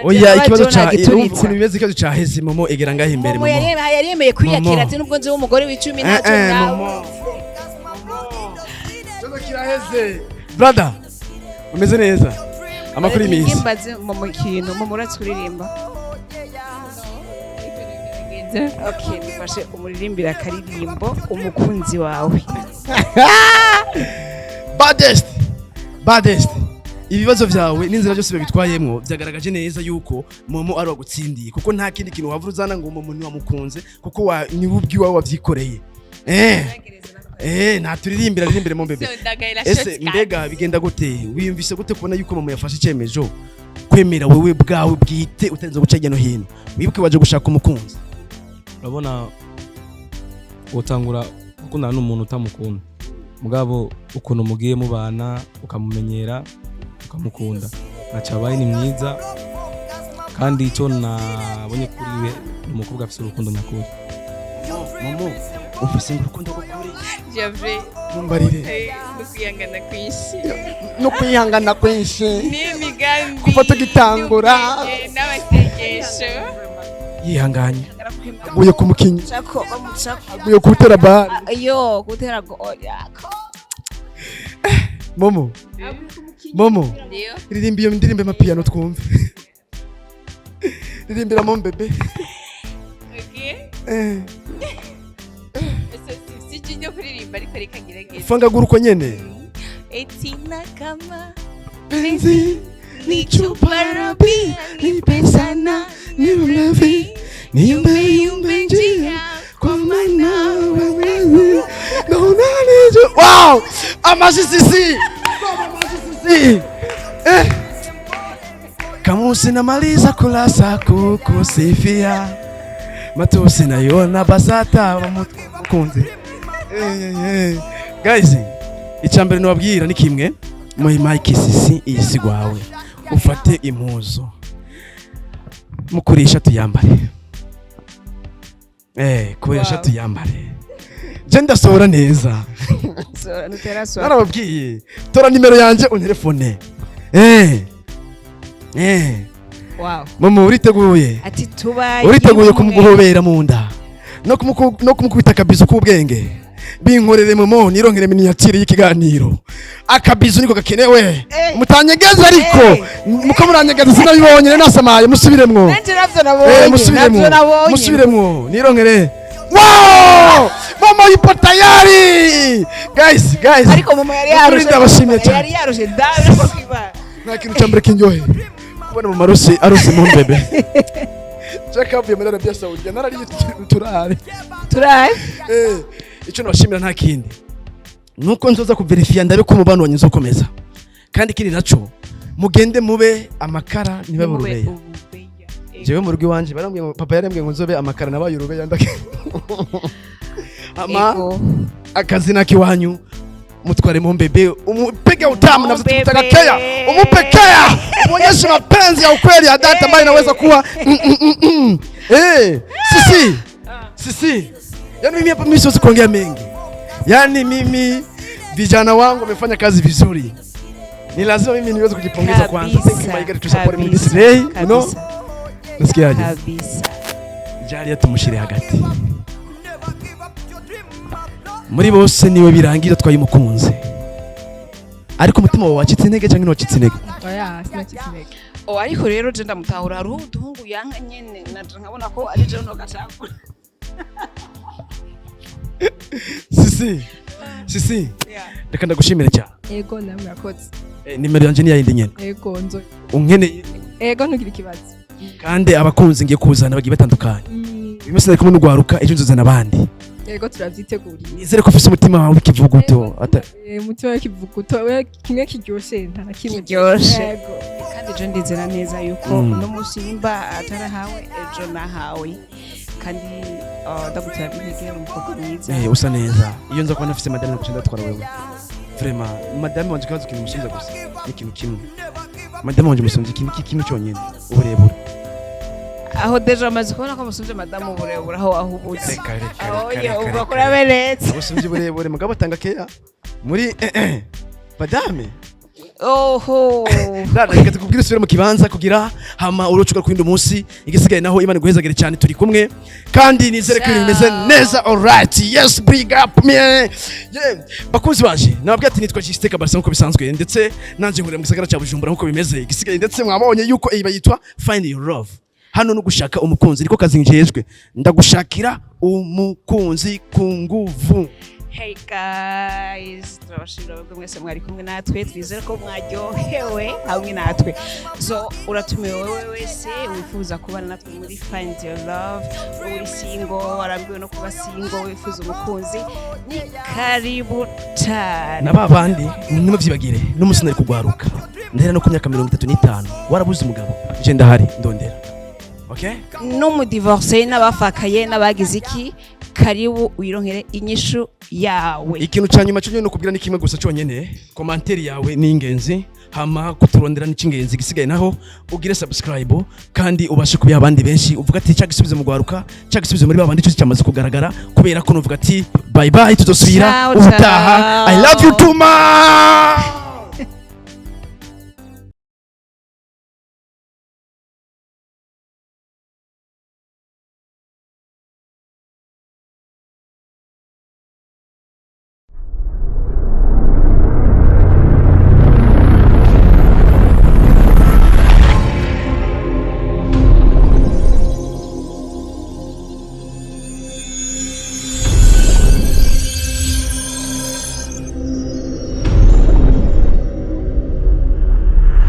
A: Oya, ikibazo ca urumva ukuntu bimeze, ikibazo caheze. Momo, egera ngaho imbere.
C: Momo
A: Momo
C: yari yemeye kwiyakira
A: Momo.
C: ati nubwo nzi w'umugore w'icumi ntacyo nawe.
A: Momo. Ikibazo kiraheze. Brother, umeze neza? Amakuru y'iminsi?
C: Mbaze Momo ikintu. Momo, uratse kuririmba? Okay, mufashe umuririmbira akaririmbo umukunzi wawe.
A: Badest, Badest, ibibazo vyawe n'inzira byose babitwayemwo byagaragaje neza yuko Momo ari wagutsindiye, kuko nta kindi kintu wava uzana ngo Momo ntiwamukunze, kuko niwe ubwiwawe wavyikoreye. Nta turirimbira, ririmbire mo bebe.
B: So, ndagahera
A: Ese
B: shortcut.
A: mbega bigenda gute, wiyumvise gute kubona yuko Momo yafashe icyemezo kwemera wewe bwawe bwite utarinze guca hirya no hino? Wibuke waje gushaka umukunzi.
I: Urabona, utangura gukundana n'umuntu utamukunda, mugabo ukuntu mugiye mubana ukamumenyera ukamukunda, ntaco abaye, ni mwiza. Kandi icyo nabonye kuri we ni umukobwa afise urukundo nyakuri.
A: Momo, ufise urukundo rw'ukuri?
B: J'avais
A: Mumbarire.
B: No kwihangana kwinshi.
A: No kwihangana kwinshi.
B: N'imigambi.
A: Kuva tugitangura.
B: N'ubwenge n'amasengesho.
A: Yihanganye aguye ku mukinyi,
C: Chako bamucako.
A: aguye kuwutera bare.
C: Yo gutera go, oya.
A: Momo, Momo.
B: Ndio.
A: Ririmba iyo ndirimbo y'amapiyano twumve. Ririmbira mo bebe.
B: Okay. So, si si ryo kuririmba, ariko reka ngerageze.
A: Fangagura uko nyene.
B: Eti na kama
A: Penzi ni chupa rabi, nipe sana ni mlevi, niumbe yumbe njia kwa maana wewe ndo unanijua. Wow, amashi sisi, amashi sisi. Kamusi namaliza kulasa kukusifia, matusi nayona basata bamukunze. Guys, icambere nobabwira ni kimwe: muhe mike sisi, iyi si gwawe, ufate impuzu mukurisha tuyambare, kurisha
C: Wow.
A: tuyambare. Je ndasohora neza.
C: So nutera so.
A: Narababwiye, tora nimero yanje unterefone.
C: Wow.
A: Mama, uriteguye?
C: Ati tubaye
A: Uriteguye
C: umwe.
A: Kumuguhobera mu nda no kumukubita akabizo k'ubwenge? Binkorere Momo, nironkere miniature y'ikiganiro. Akabizo niko gakenewe. Mutanyegeza, ariko muko muranyegeza sinabibonye, rero nasamaye. Musubiremwo.
C: Nanje navyo nabonye.
A: Musubiremwo.
C: Navyo nabonye.
A: Musubiremwo nironkere. Wow, mama yupo tayari. Guys, guys,
C: Ariko mama yari
A: Nukuri
C: yarushe.
A: ndabashimiye cyane.
C: Yari yarushe dana ko kwiba.
A: Nta kintu cya mbere kindyoheye kubona mama arose, arose mu mbebe. Chakavuye muri Arabia Saudite, narariye turare.
C: Turare.
A: Icyo nabashimira nta kindi nuko nzoza kuverifiya ndabe ko umubano wanyu uzokomeza, kandi ikindi naco mugende mube amakara ntibabe
C: Mube
A: urubeya.
C: Urubeya.
A: Jewe mu rugo iwanje barambwiye ngo, papa yarambwiye ngo nzobe amakara, nabaye urubeya ndake ama.
C: Ego.
A: Akazina kiwanyu mutware mu mbebe, umupige utamu na
C: Mumbebe.
A: kutaka kea, umupe kea, muonyeshe mapenzi ya ukweli ya dhati ambayo inaweza kuwa Sisi sisi, yani mimi hapa mimi siwezi kuongea mengi, yani mimi vijana wangu wamefanya kazi vizuri, ni lazima mimi niweze kujipongeza kwanza. Thank you my God to support me this day, you know. Nasikiaje?
C: Kabisa.
A: Jariya tumushire hagati muri bose, niwe birangira twaye umukunzi, ariko umutima wawe wacitse intege cyangwa ntiwacitse intege?
E: Oya, sinacitse intege.
C: Oh, ariko rero je ndamutahura, hariho uduhungu yanka nyene naje nkabona ko ari je no gacakura.
A: Sisi sisi, reka ndagushimire cyane.
E: Ego, namwe murakoze.
A: Nimero yanjye ni yayindi nyene.
E: Ego, nzo
A: Unkeneye.
E: Ego, ntugire ikibazo.
A: Kandi abakunzi ngiye kuzana bagiye batandukanye. Uyu munsi nari kumwe n'ugwaruka, ejo nzozana abandi.
E: Ego, turavyiteguriye.
A: Nizere ko ufise umutima wawe w'ikivuguto.
E: Eh, umutima w'ikivuguto we, kimwe kiryoshe nta na kimwe.
C: Kiryoshe.
E: Ego.
C: Kandi je ndizera neza yuko uno munsi nimba atarahawe, ejo nahawe, kandi ndagutera intege, umukobwa mwiza.
A: Usa neza. Iyo nza kuba nafise madame naguca ndatwara wewe, vraiment madame wanje ikibazo kintu musubiza gusa ni ikintu kimwe, madame wanje musubiza ikintu kimwe cyonyine, uburebure.
C: Aho déjà amaze kubona ko musubye madamu uburebure, aho ahubutse.
A: Reka reka.
C: Aho
A: Reka
C: ye
A: reka
C: uvuga
A: reka.
C: ko uraberetse.
A: Abasumvye uburebure, mugabo atanga keya muri madame.
C: Oho.
A: Dada, reka tukubwire usubire mu kibanza kugira hama urocuka ku yindi munsi. Igisigaye naho Imana iguhezagire cyane, turi kumwe kandi nizere ko ibintu bimeze neza. Alright, yes, big up me, yeah. Bakunzi baje, nababwiye ati nitwa Justin Kabasa nkuko bisanzwe, ndetse nanje nkorera mu gisagara cya Bujumbura nkuko bimeze. Igisigaye ndetse mwabonye yuko iyi bayitwa Find Your Love, hano no gushaka umukunzi niko kazi njejwe, ndagushakira umukunzi ku nguvu.
C: Hey guys, turabashimira mwebwe mwese mwari kumwe natwe, twizere ko mwaryohewe hamwe natwe. So uratumiwe wowe wese wifuza kubana natwe muri Find Your Love, uri single, warambiwe no kuba single, wifuza umukunzi, ni karibu cyane.
A: Na ba bandi ntimuvyibagire, n'umunsi nari kugwaruka ndahera no ku myaka 35, warabuze umugabo, je ndahari ndondera, okay.
C: N'umudivorce n'abafakaye n'abagize iki, karibu wironkere inyishu yawe.
A: Ikintu cya nyuma cyo nyine kubwira ni kimwe gusa cyonyine, commentaire yawe ni ingenzi, hama kuturondera ni cy'ingenzi. Igisigaye naho ugire subscribe kandi ubashe kubiha abandi benshi, uvuga ati cya gisubizo mu gwaruka, cya gisubizo muri babandi cyose cyamaze kugaragara, kubera ko nuvuga ati bye bye, tuzosubira
C: Ciao,
A: ubutaha.
C: Ciao.
A: I love you too much.